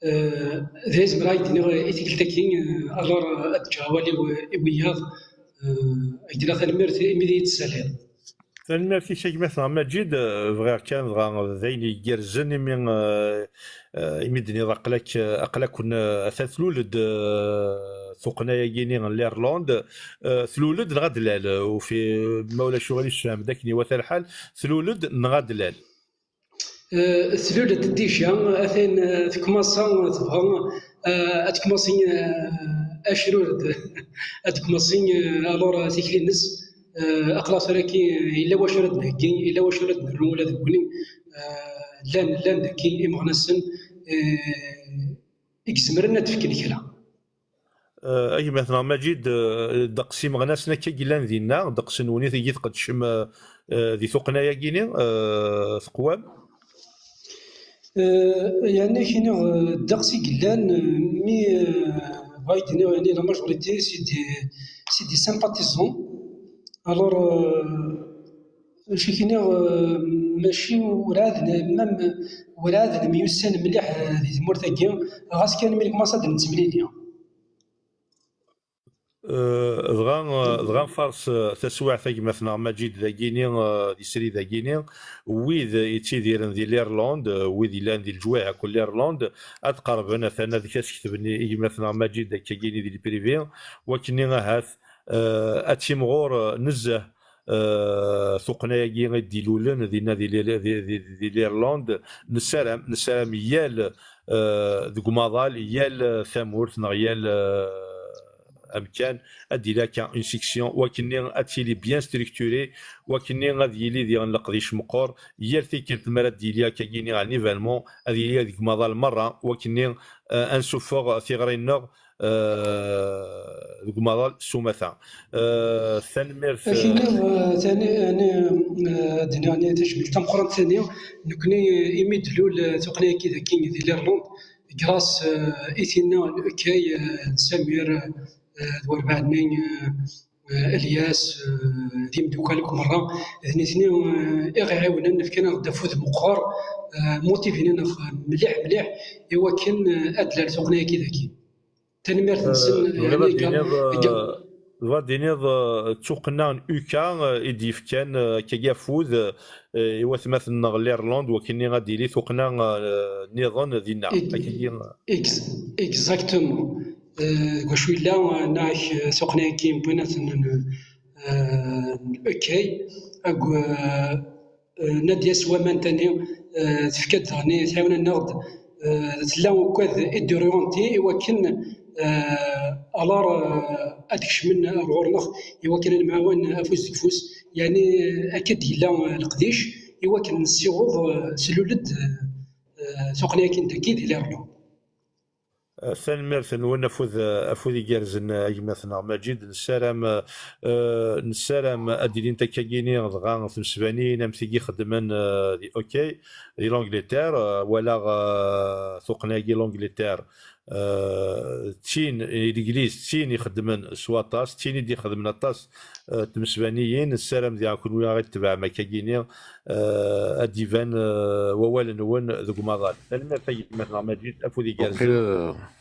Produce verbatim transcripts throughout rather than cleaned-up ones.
Eh, d ayen zemreɣ ad k-d-iniɣ i tikkelt-agi, eh, alors, eh, ad ǧǧeɣ awal i w-, i wiyaḍ, eh, ad k-d-iniɣ tanemmirt imi d iyi-d-tessaliḍ. Tanemmirt-ik a gma-tneɣ Maǧid, eh, bɣiɣ kan dɣa d ayen igerrzen imi, eh, eh, imi d-tenniḍ aql-ak, eh, aql-aken, eh, atan tlul-d, eh, tuqqna-agi-nni n l'Irlande, eh, tlul-d neɣ ad d-lal, eh, ufi-, ma ulac uɣilif sefhem-d akken iwata lḥal, tlul-d neɣ ad d-lal? Eh, tlul-d déjà, atan, eh, tekmaṣa, tebɣa, eh, ad tekmaṣi, eh, acrur d, ad tekmaṣi, eh, alors, eh, tikli-nnes, eh, aql-aɣ tura-agi, eh, yella wacu ara d-nheggi, yella wacu ara d-nernu ula d nekkni, eh, llan, llan dagi imeɣnasen, eh, i izemren ad d-fken kra. Eh, a gma-tneɣ Maǧid, eh, ddeqs imeɣnasen akka i yellan dinna, ddeqs-nwen i tigi tqeddcem, eh, eh, di tuqqna-agi-ni, eh, teqwam? Eh, yeɛni ad k-iniɣ, eh, ddeqs i yellan, eh, mi, eh, bɣiɣ ad k-iniɣ, yeɛni la majorité, c'est des, c'est des sympathisants. Alors, euh, acu k-iniɣ, euh, mačči werɛad n-, même werɛad nemyussan mliḥ, euh, di tmurt-agi, ɣas kan mi nekmaṣ ad nettemlili. Euh, dɣa, euh, dɣa nfaṛes, euh, taswiɛt a gma-tneɣ Maǧid dagini, euh, di srid-agini, wid yettidiren di l'Irlande, euh, wid yellan di leǧwahi akk n l'Irlande, ad qerben, atan ad k-as-ketben i gma-tneɣ Maǧid akkagini di le privé, wakken ahat, euh, ad timɣur, euh, nezzeh, euh, tuqqna-agi i d-ilulen dinna di, di, di, di, di l'Irlande. Nessaram, nessaram yal, euh, deg umaḍal, yal, euh, tamurt neɣ yal, euh, amkan, ad d-yili akka une section, wakken ad tili bien structurée, wakken ad yili diɣen leqdic meqqer, yal tikkelt mi ara d-yili akkagini un événement, ad yili deg umaḍal merra, wakken, euh, ad nsuffeɣ tiɣri-nneɣ, euh, deg umaḍal s umata. Euh, tanemmirt, euh, Akini, euh, tani, ani, euh, ad d-iniɣ ani tajmilt tameqqrant tani, nekni, euh, imi d-tlul, euh, tuqqna-agi dagi di l'Irlande, grâce, euh, i tinna n Ukay, euh, n Samir, euh, d warbaɛ-nni, euh, euh, Elyas, euh, d imdukkal akk merra, d nitni, euh, i ɣ-iɛiwnen, fkan-aɣ-d afud meqqer, euh, motivin-aneɣ mliḥ, mliḥ, i wakken, euh, ad d-lal tuqqna-agi dagi. Tanemmirt-nsen, euh, tebɣiḍ ad d-tiniḍ, euh, tebɣiḍ ad d-tiniḍ, euh, d tuqqna n Uka, euh, i d-yefkan, euh, akkagi afud, euh, i watmaten-nneɣ n l'Irlande, wakken ad d-yili tuqqna, euh, nniḍen dinna. Ex-, ex-, exactement. Euh, deg wacu yella, euh, neɣ, euh, tuqqna-agi n, euh, n Ukay, ag-, euh, Euh, Nadia s waman tani, euh, tefka-d daɣen, tɛiwen-aneɣ-d, euh, tella ukad i d-orienti i wakken, euh, alors, euh, ad kecmen ar ɣur-neɣ i wakken ad nemɛawan afus deg ufus. Yeɛni, euh, akka d-yella, euh, leqdic i wakken nessiweḍ, euh, tlul-d, euh, euh, tuqqna-agi n dagi di l'Irlande. Tanemmirt-nwen, afud, afud igerrzen, a gma-tneɣ Maǧid. Nessaram, eh, nessaram ad d-ilint akkagini dɣa tmesbaniyin am tigi xeddmen, eh, di, ok, di l'Angleterre. Eh, walaɣ, eh, tuqqna-agi l'Angleterre, eh, d tin, i Legliz, d tin ixeddmen s waṭas, d tin i d-ixedmen aṭas eh, tmesbaniyin. Nessaram diɣ kunwi ara ɣ-itebɛem akkagini, eh, ad d-iban, eh, wawal-nwen deg umaḍal. Tanemmirt a gma-tneɣ Maǧid, afud igerrzen. Waqila, eh,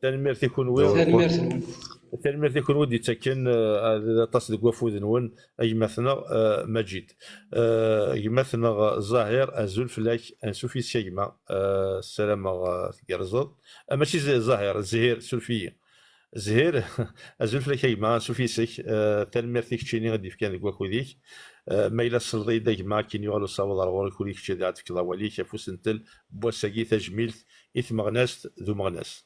tanemmirt i kunwi. Tanemmirt-nwen. Tanemmirt i kunwi d-ittaken, eh, aṭas deg wafud-nwen, a gma-tneɣ, eh, Maǧid. Eh, gma-tneɣ Zahir, azul fell-ak, ansuf yis-k a gma. Eh, ssarameɣ, eh, tgerrzeḍ. Ah, mačči Z-, Zahir, Zhir, suref-iyi. Zhir, azul fell-ak a gma, ansuf yis-k, eh, tanemmirt i keččini i d-yefkan deg wakud-ik. Eh, ma yella tesleḍ-iyi-d a gma, akken yuɣal usawaḍ ar ɣur-k, ula i kečč ad aɣ-d-tefkeḍ awal-ik ɣef usentel n wass-agi, tajmilt i tmeɣnast d umeɣnas.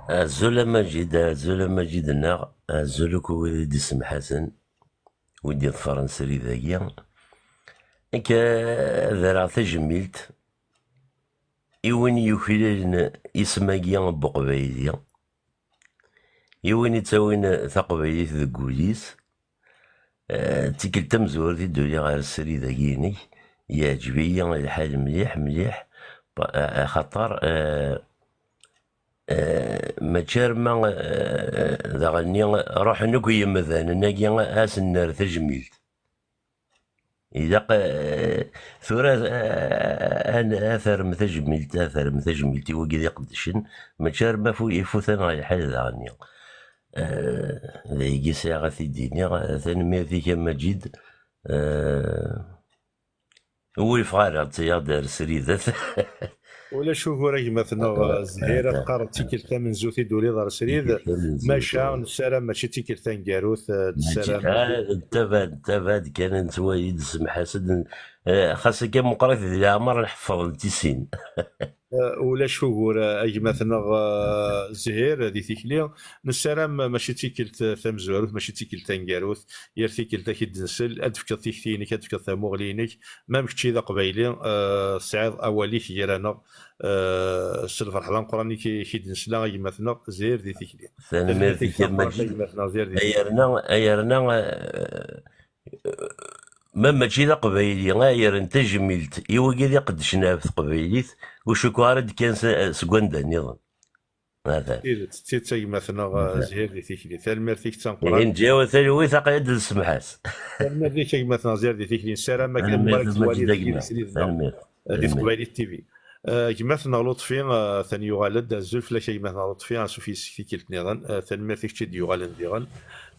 Azul a Maǧid, azul a Maǧid-nneɣ, azul akk wid i d-isemḥasen, wid d-iḍefren srid-agi. Nekk, eh, ad rreɣ tajmilt i win yuklalen isem-agi n Buqbayli, i win ittawin taqbaylit deg wul-is. Eh, d tikkelt tamezwarut i d-uliɣ ɣer srid-agi-inek, yeɛǧeb-iyi lḥal mliḥ, mliḥ, pa-, eh, axaṭer, eh, eh, mačči arma, eh, daɣen-nni ruḥen akk yemdanen-agi ad sen-nerr tajmilt. Ilaq, eh, tura, eh, ad terrem tajmilt, ad terrem tajmilt i wigad iqeddcen, mačči arma fu-, ifut-aneɣ lḥal daɣen-nni. Eh, d ayagi sɛiɣ ad t-id-iniɣ. Tanemmirt-ik a Maǧid. Eh, ur yeffeɣ ara, ttayyaɣ-d ar sridet. Ulac ugur a gma-tneɣ Zhir, ad teqqareḍ d tikkelt tamenzut i d-tuliḍ ar srid, maca nessaram mačči d tikkelt taneggarut, eh, nessaram. Ah, d tabad, d tabad kan, ad nettwali d semḥas, eh, xas akka meqqrit di leɛmer, ad ḥeffḍent i sin. Eh, ulac ugur, eh, a gma-tneɣ, eh, Zhir, di tikli. Nessaram mačči d tikkelt, eh, tamezwarut, mačči d tikkelt taneggarut, yir tikkelt ad k-id-nsel, ad d-tefkeḍ tikti-inek, ad d-tefkeḍ tamuɣli-inek, ma d kečči d aqbayli, eh, tesɛiḍ awal-ik gar-aneɣ, eh, s lferḥ d ameqqran i k-, i k-id-nesla a gma-tneɣ Zhir di tikli. Tanemmirt-ik a Maǧid. Ay yerna, ay yerna, eh, ma mačči d aqbayli, ay yerren tajmilt i wigi d iqeddcen ɣef teqbaylit, ur cukkeɣ ara d-kkan s-, seg wanda nniḍen. Atan. D tidet, d tidet a gma-tneɣ, eh, Zhir di tikli. Tanemmirt-ik d tameqqrant. Ihi neǧǧa-yawen talwit, aql-i ad d-nsemḥas. Tanemmirt-ik a gma-tneɣ Zhir di tikli. Nessaram akken ad nuɣal ad k-nwali deg yidis-nni deg-neɣ. Tanemmirt. Di Teqbaylit T V. Eh, gma-tneɣ Lutfi, eh, atan yuɣal-d. Azul fell-ak a gma-tneɣ Lutfi, ansuf yes-k tikkelt nniḍen. Eh, tanemmirt i kečč i d-yuɣalen diɣen.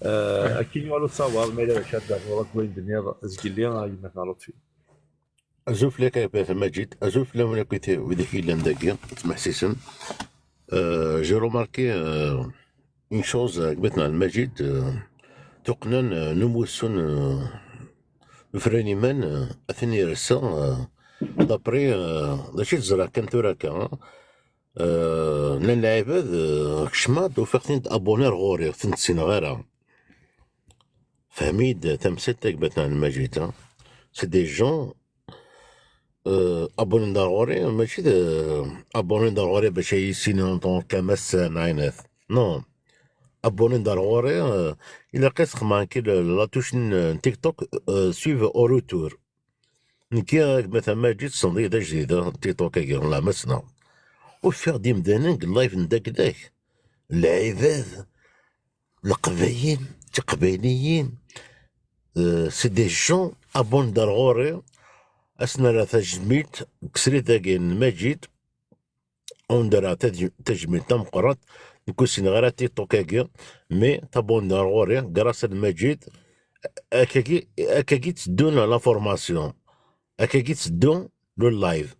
Eh, akken yuɣal usawaḍ, ma yella d acu ad d-ternuḍ akk wayen d-tenniḍ zgelli, a gma-tneɣ Lutfi. Azul fell-ak a gma-tneɣ Maǧid, azul fell-awen akk wid i yellan dagi, ttmeḥsisen. Euh, j'ai remarqué, euh, une chose, euh, a gma-tneɣ Maǧid, euh, tuqqna n, euh, n umussu n, euh, n Ufraniman, euh, atan yersa, euh, d'après, euh, d acu i teẓra kan tura akka, hein? Euh, llan lɛibad, euh, kecmeɣ-d, ufiɣ-ten-id abonné ar ɣur-i, ur ten-ssineɣ ara. Fhem-iyi-d tamsalt a gma-tneɣ Maǧid, hein? C'est des gens, euh, abonné-n-d ar ɣur-i, mačči d, euh, abonné-n-d ar ɣur-i bac ad iyi-ssinen en tant que amassan, ɛinat. Non. Abonné-n-d ar ɣur-i, euh, ilaq ad sxedmeɣ nekki la, la touche n, n TikTok, euh, suivre au retour. Nekki, a gma-tneɣ Maǧid, tessneḍ-iyi d ajdid, euh, TikTok-agi, la ma ssneɣ. Ufiɣ-d imdanen deg live n dagdak. Lɛibad, Leqbayel, Tiqbayliyin, euh, c'est des gens abonné-n-d ar ɣur-i, ad sen-rreɣ tajmilt deg srid-agi n Maǧid, ad wen-d-rreɣ taj-, tajmilt tameqqrant, nekk ur ssineɣ ara TikTok-agi, mais tabonné-n-d ar ɣur-i, grâce à Maǧid, akkagi, akkagi tteddun l'information, akkagi tteddun le live.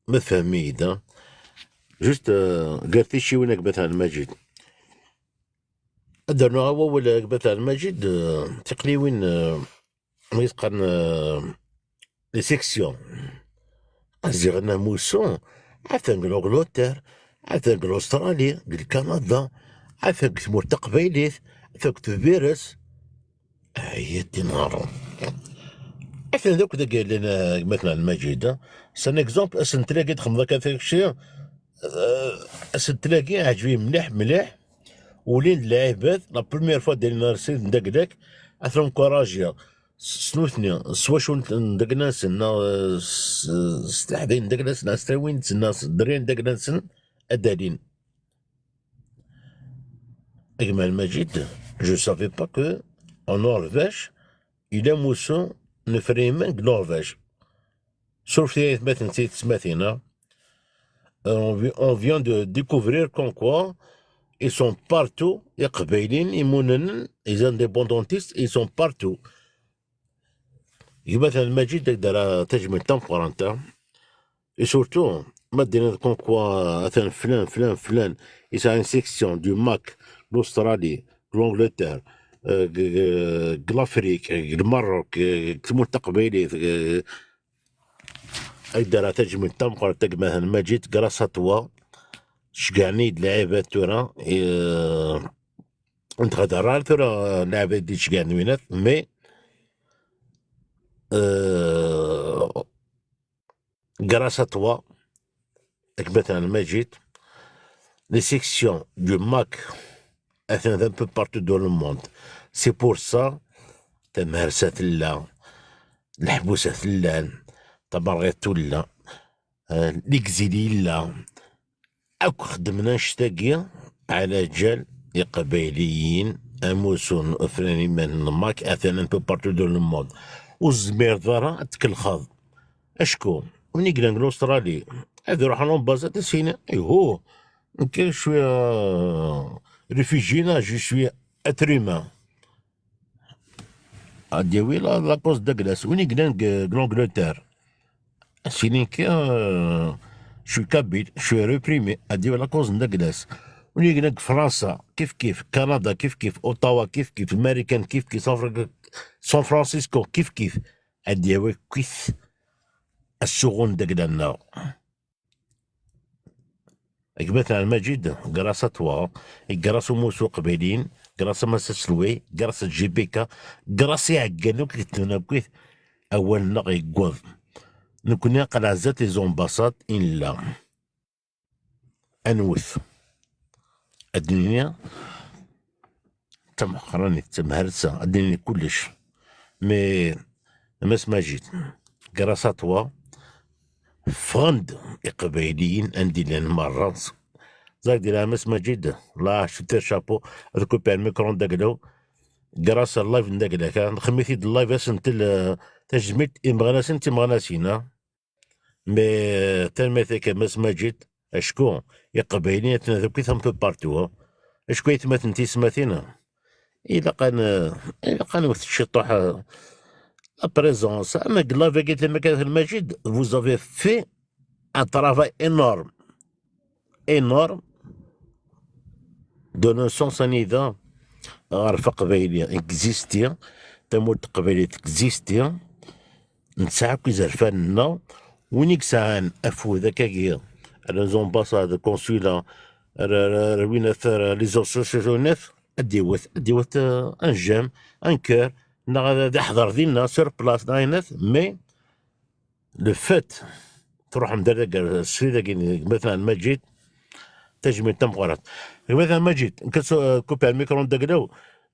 Ma tfehmem-iyi-d, hein? Juste, euh, gar ticciwin a gma-tneɣ Maǧid. Ad d-rnuɣ awal a gma-tneɣ Maǧid, euh, tiqliwin, euh, mi qqaren, euh, les sections. Ziɣen amussu, atan deg l'Angleterre, atan deg l'Australie, deg Canada, atan deg tmurt taqbaylit, atan deg Tbiret. Ay, ad d-nehṛen. Atan d akk dagi llan, eh, gma-tneɣ Lmaǧid, eh. C'est un exemple, asentel-agi d-xedmeḍ akka takci, eh, asentel-agi ɛǧeb-iyi mliḥ, mliḥ. Ulin-d lɛibad, la première fois d-alin ar srid n Daglak, ad ten-encouragiɣ. S, s nutni, s wacu n, n Dagla-nsen, neɣ, eh, s, s teḥdayin n Dagla-nsen, neɣ s tlawin-nsen, neɣ s ddrin n Dagla-nsen, ad d-alin. A gma Lmaǧid, je savais pas que en Norvège, yella amussu n Ufrimen deg Norvège. Surfet-iyi aytmaten d tiyessetmatin, hein. Euh, on vi-, on vient de découvrir comme quoi ils sont partout, Iqbayliyen, Imunanen, les indépendantistes, ils sont partout. Gma-tneɣ Lmaǧid, ad ak-d-rreɣ tajmilt tameqqrant, hein. Et surtout, ma d-tiniḍ comme quoi, atan flan, flan, flan, yesɛa une section du Mac, l'Australie, l'Angleterre, euh, g-, g-, g-, l'Afrique, g-, Lmerruk, g-, g-, tmurt taqbaylit, g-, ad ak-d-rreɣ tajmilt tameqqrant a gma-tneɣ Lmaǧid, grâce à toi, ceggɛen-iyi-d lɛibad tura, et, euh, ur d-ttqadar ara tura lɛibad i d-ceggɛen winat, mais, euh, grâce à toi, a gma-tneɣ Lmaǧid, les sections du Mac, atan un peu partout dans le monde. C'est pour ça, tamharsa tella, leḥbusat llan, tamerɣit tella, euh, l'exil yella. Akk xeddmen annect-agi, ɛla ǧal, Iqbayliyen, amussu n Ufrimen n Mac, atan un peu partout dans le monde. ur tezmireḍ ara ad tkellxeḍ. Acku win i yellan deg l'Australie, ad iruḥ en ambassade ad s-yini, ihu, nekk je suis, euh, réfugié, là, je suis être humain. Ad yawi la, la cause de glace. Win i yellan deg, deg l'Angleterre, ad s-yini nekk, euh, je suis kabyle, je suis réprimé. Ad yawi la cause de glace. Win i yellan deg Fransa, kif kif, Canada, kif kif, Ottawa, kif kif, Marikan, kif kif, San Fran-, San Francisco, kif kif. Ad yawi kif asuɣu n dagla-nneɣ. Gma-tneɣ Lmajid, grâce à toi, grâce au Moussou Qbaylin, grâce à Massa Selway, grâce à J P K, grâce i ɛeggan akk i yettun akkit, awal-nneɣ yewweḍ. Nekni aql-aɣ zdat les ambassades i nella. Ad nwet. Ad d-nini d tameqqranit, d tamharsa, ad d-nini kullec. Mais, a Mass Majid, grâce à toi, ffɣen-d Iqbayliyen anda i llan merra. Ẓer di la Mass Majid, là, je te chapeau, ad kupiɣ lmikru n dagla-w, grâce à live n dagla, kan, nxemmem-it-id live asentel, euh, tajmilt, imeɣnasen d timeɣnasin, ah. Mais, euh, tanemmirt-ik a Mass Majid, acku Iqbayliyen atnan akkit un peu partout, ah. Acku aytmaten tismatin, ilaq ad n-, ilaq ad nwet ciṭuḥ, euh, la présence. Ama deg live-agi, tama kan Lmajid, vous avez fait un travail énorme. Énorme. De le sens anida ɣer Iqbayliyen existi, tamurt Teqbaylit existi, nesɛa akk izerfan-nneɣ, win i yesɛan afud akkagi, ar les ambassades, consulat, ar, ar, ar winat, ar les associations, ad d-iwet, ad d-iwet, euh, un j'aime, un cœur, neɣ ad, ad iḥḍer dinna, sur place, neɣ ayen, mais le fait, truḥem-d ar dagi, srid-agi n gma-tneɣ Lmajid, tajmilt tameqqrant. Gma-tneɣ Lmajid, nekk ad s-, euh, kupiɣ lmikru n dagla-w,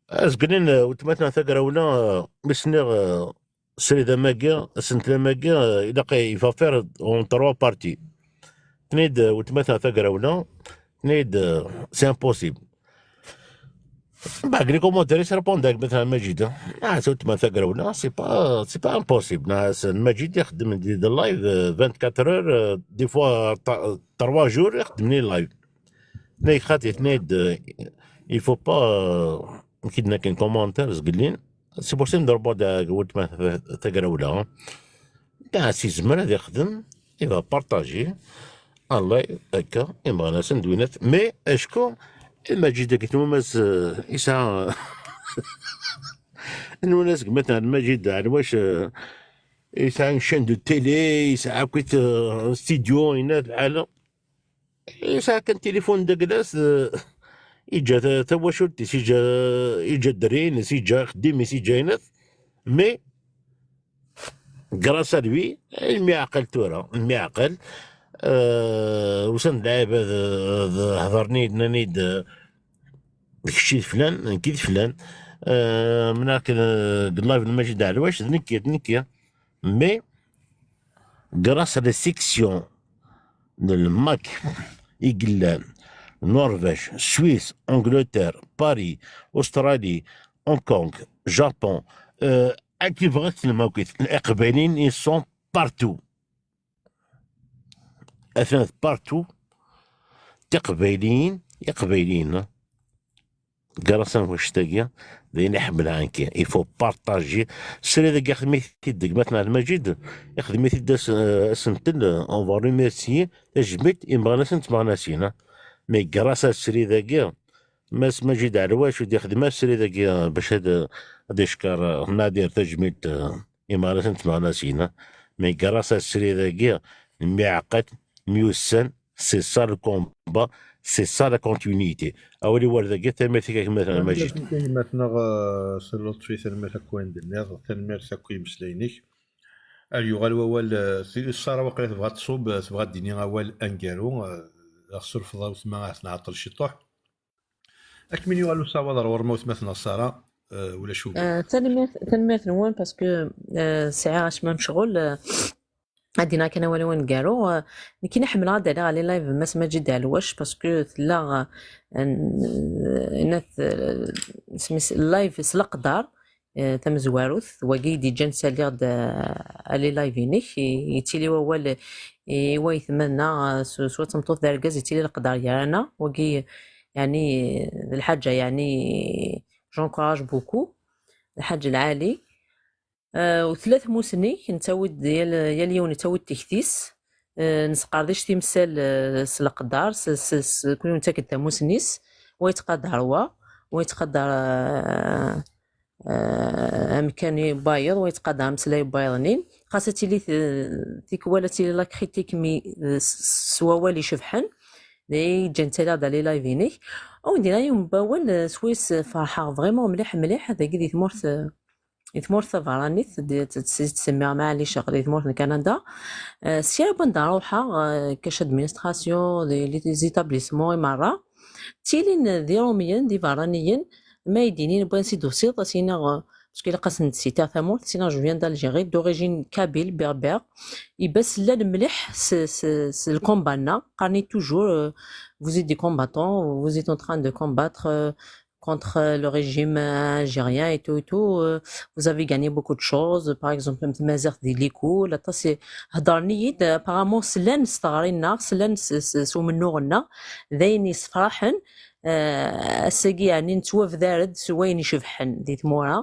azglen, euh, weltma-tneɣ Tagrawla, euh, mi s-nniɣ, euh, srid am-agi, asentel am-agi, euh, ilaq, il va faire en trois parties. Tenna-yi-d, euh, weltma-tneɣ Tagrawla, tenna-yi-d, euh, c'est impossible. Bah, les commentaires, ils répondent avec Maître Majid, hein. Ah, c'est autrement, ça, grave, non, c'est pas, c'est pas impossible. Non, c'est Majid, il y a des, des lives, euh, vingt-quatre heures, euh, des fois, t-, trois jours, il y a des lives. Mais, خاطي, il y a des, il faut pas, euh, qu'il n'y ait qu'un commentaire, c'est pour ça que je demande à Maître Tagrawla, hein. Netta s izmer ad ixdem, il va partager en live akka imeɣnasen d winat. Mais acku Lmajid-agi, tennum-as, euh, yesɛa, tennum-as gma-tneɣ Lmajid Ɛelwac, euh, yesɛa une chaîne de télé, yesɛa akkit, euh, studio, yenna lḥala. Yesɛa kan tilifun d aglas, eh, yeǧǧa ta-, tawacult-is, yeǧǧa, yeǧǧa dderya-ines, yeǧǧa axeddim-is, yeǧǧa ayen akk. Mais, grâce à lui, lmiɛqel tura, lmiɛqel, eh, usan-d lɛibad, eh, d-, hedren-iyi-d, nnan-iyi-d, eh, d kečč i d flan, nekk i d flan. Eh, mnakken, eh, deg live n Majid Ɛelwac, d nekki, d nekki. Mais, grâce à les sections n lmak i yellan, Norvège, Suisse, Angleterre, Paris, Australie, Hong Kong, Japon, euh, akken tebɣiḍ tlem akk-it. Iqbayliyen, ils sont partout. Atnan partout. Tiqbayliyin, Iqbayliyen, ah. Gar-asen wannect-agi, d ayen i ḥemmleɣ nekki. Il faut partager. Srid-agi ixdem-it-id gma-tneɣ Lmajid, ixdem-it-id as-, asentel, on va remercier, tajmilt, imeɣnasen d tmeɣnasin, ah. Mais grâce à srid-agi, Mass Majid Ɛelwac ur d-ixdem ara srid-agi, ah, bac ad, ad icekker, ah, Nadir tajmilt, ah, imeɣnasen d tmeɣnasin, ah. Mais grâce à srid-agi, nemyeɛqal, myussan, c'est ça le combat, c'est ça la continuité. Awal-iw ar dagi, tanemmirt-ik a gma-tneɣ Majid. Tanemmirt-ik a gma-tneɣ, eh, s lṭuf-ik, tanemmirt akk i d-tenniḍ, tanemmirt akk i yimeslayen-ik. Ar yuɣal wawal, eh, ti-, Ṣara waqila tebɣa ad tṣub, eh, tebɣa ad d-tini awal aneggaru, eh, ad ɣ-surfeḍ a weltma, ad ɣ-tɛeṭṭel ciṭuḥ. Ad kem-in-yuɣal usawaḍ ar ɣur-m a weltma-tneɣ Ṣara, eh, ulac ugur. Eh, tanemmirt, tanemmirt-nwen, parce que, eh, sɛiɣ acemma n ccɣel, eh, Ad d-iniɣ kan awal-iw aneggaru, eh, nekkini ḥemmleɣ ad d-aliɣ ɣer les live n Mass Majid Ɛelwac, parce que tella, eh, n-, n-, eh, isem-is live s leqder, eh, tamezwarut, wagi i d-iǧǧan saliɣ-d, eh, les live-inek, i-, yettili wawal i waytma-nneɣ, eh, s-, swa d tameṭṭut d argaz, yettili leqder gar-aneɣ, wagi, yeɛni, d lḥaǧa, yeɛni, j'encourage beaucoup, lḥaǧa lɛali. Eh, u tella tmussni, nettawi-d yal, yal yiwen yettawi-d tikti-s, eh, nesqerdic timsal, eh, s leqder, s, s, s, kul yiwen yettak-d tamussni-s, wa yettqadar wa, wa yettqadar, eh, eh, amkan n wayeḍ, wa yettqadar ameslay n wayeḍ-nni. Xas ad tili t-, tikwal ad tili la critique, mi, eh, s, s wawal icebḥen, d ay yeǧǧan taliɣ-d les live-inek. Awen-d-iniɣ yiwen n wawal, eh, s wis ferḥeɣ vraiment mliḥ, mliḥ, dagi di tmurt, eh, di tmurt tabeṛṛanit, d, d, d, ttsemmiɣ maɛlic aql-i di tmurt n Kanada. Eh, sya wanda ruḥeɣ, eh, caisse d'administration, les, les établissements i merra, ttilin d Irumyen, d ibeṛṛaniyen, ma i d-inin: "Win si d-tusiḍ?" Ad s-iniɣ, eh, parce que ilaq ad sen-d-sitiɣ tamurt, ad s-iniɣ: "Je viens d'Algérie, d'origine kabyle, berbère." Iba slan mliḥ s, s, s lkomba-nneɣ, qqaren-iyi toujours, eh, "Vous êtes des combattants, vous êtes en train de combattre, eh, contre le régime, eh, algérien et tout et tout, eh, vous avez gagné beaucoup de choses." Par exemple, am tmaziɣt di likul, aṭas i heddren-iyi-d, apparemment slan s teɣri-nneɣ, slan s, s, s umennuɣ-nneɣ, d ayen yessefraḥen. Eh, ass-agi, yeɛni, nettwabdar-d s wayen icebḥen di tmura.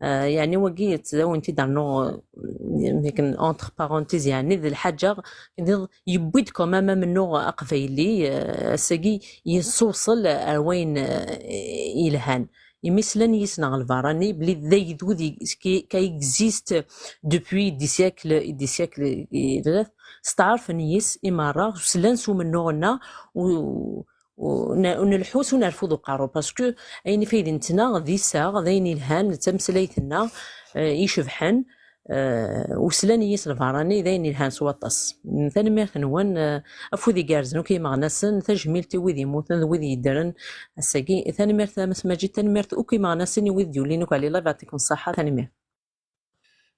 Eh, yeɛni, wagi, ad wen-t-id-rnuɣ, eh, akken, entre parenthèses, yeɛni, d lḥaǧa, yewwi-d quand même amennuɣ aqbayli, eh, ass-agi yessewṣel ar wayen, eh, yelhan. Imi slan yis-neɣ lbarani, belli d agdud i, qui, qui existe depuis des siècles et des siècles, i, steɛṛfen yis i merra, slan s umennuɣ-nneɣ, u, u, ne-, u nelḥu s unerfud uqerru, parce que ayen i fayden-nteɣ d iseɣ, d ayen yelhan, d tameslayt-nneɣ, eh, icebḥen, eh, u slan yis lbarani, d ayen yelhan s waṭas. Tanemmirt-nwen, eh, afud igerrzen akk imeɣnasen, tajmilt i wid yemmuten, d wid yeddren ass-agi. Tanemmirt a Mass Maǧid, tanemmirt akk imeɣnasen i wid d-yulin akk ɛli live, yeɛṭikum ṣṣeḥḥa, tanemmirt.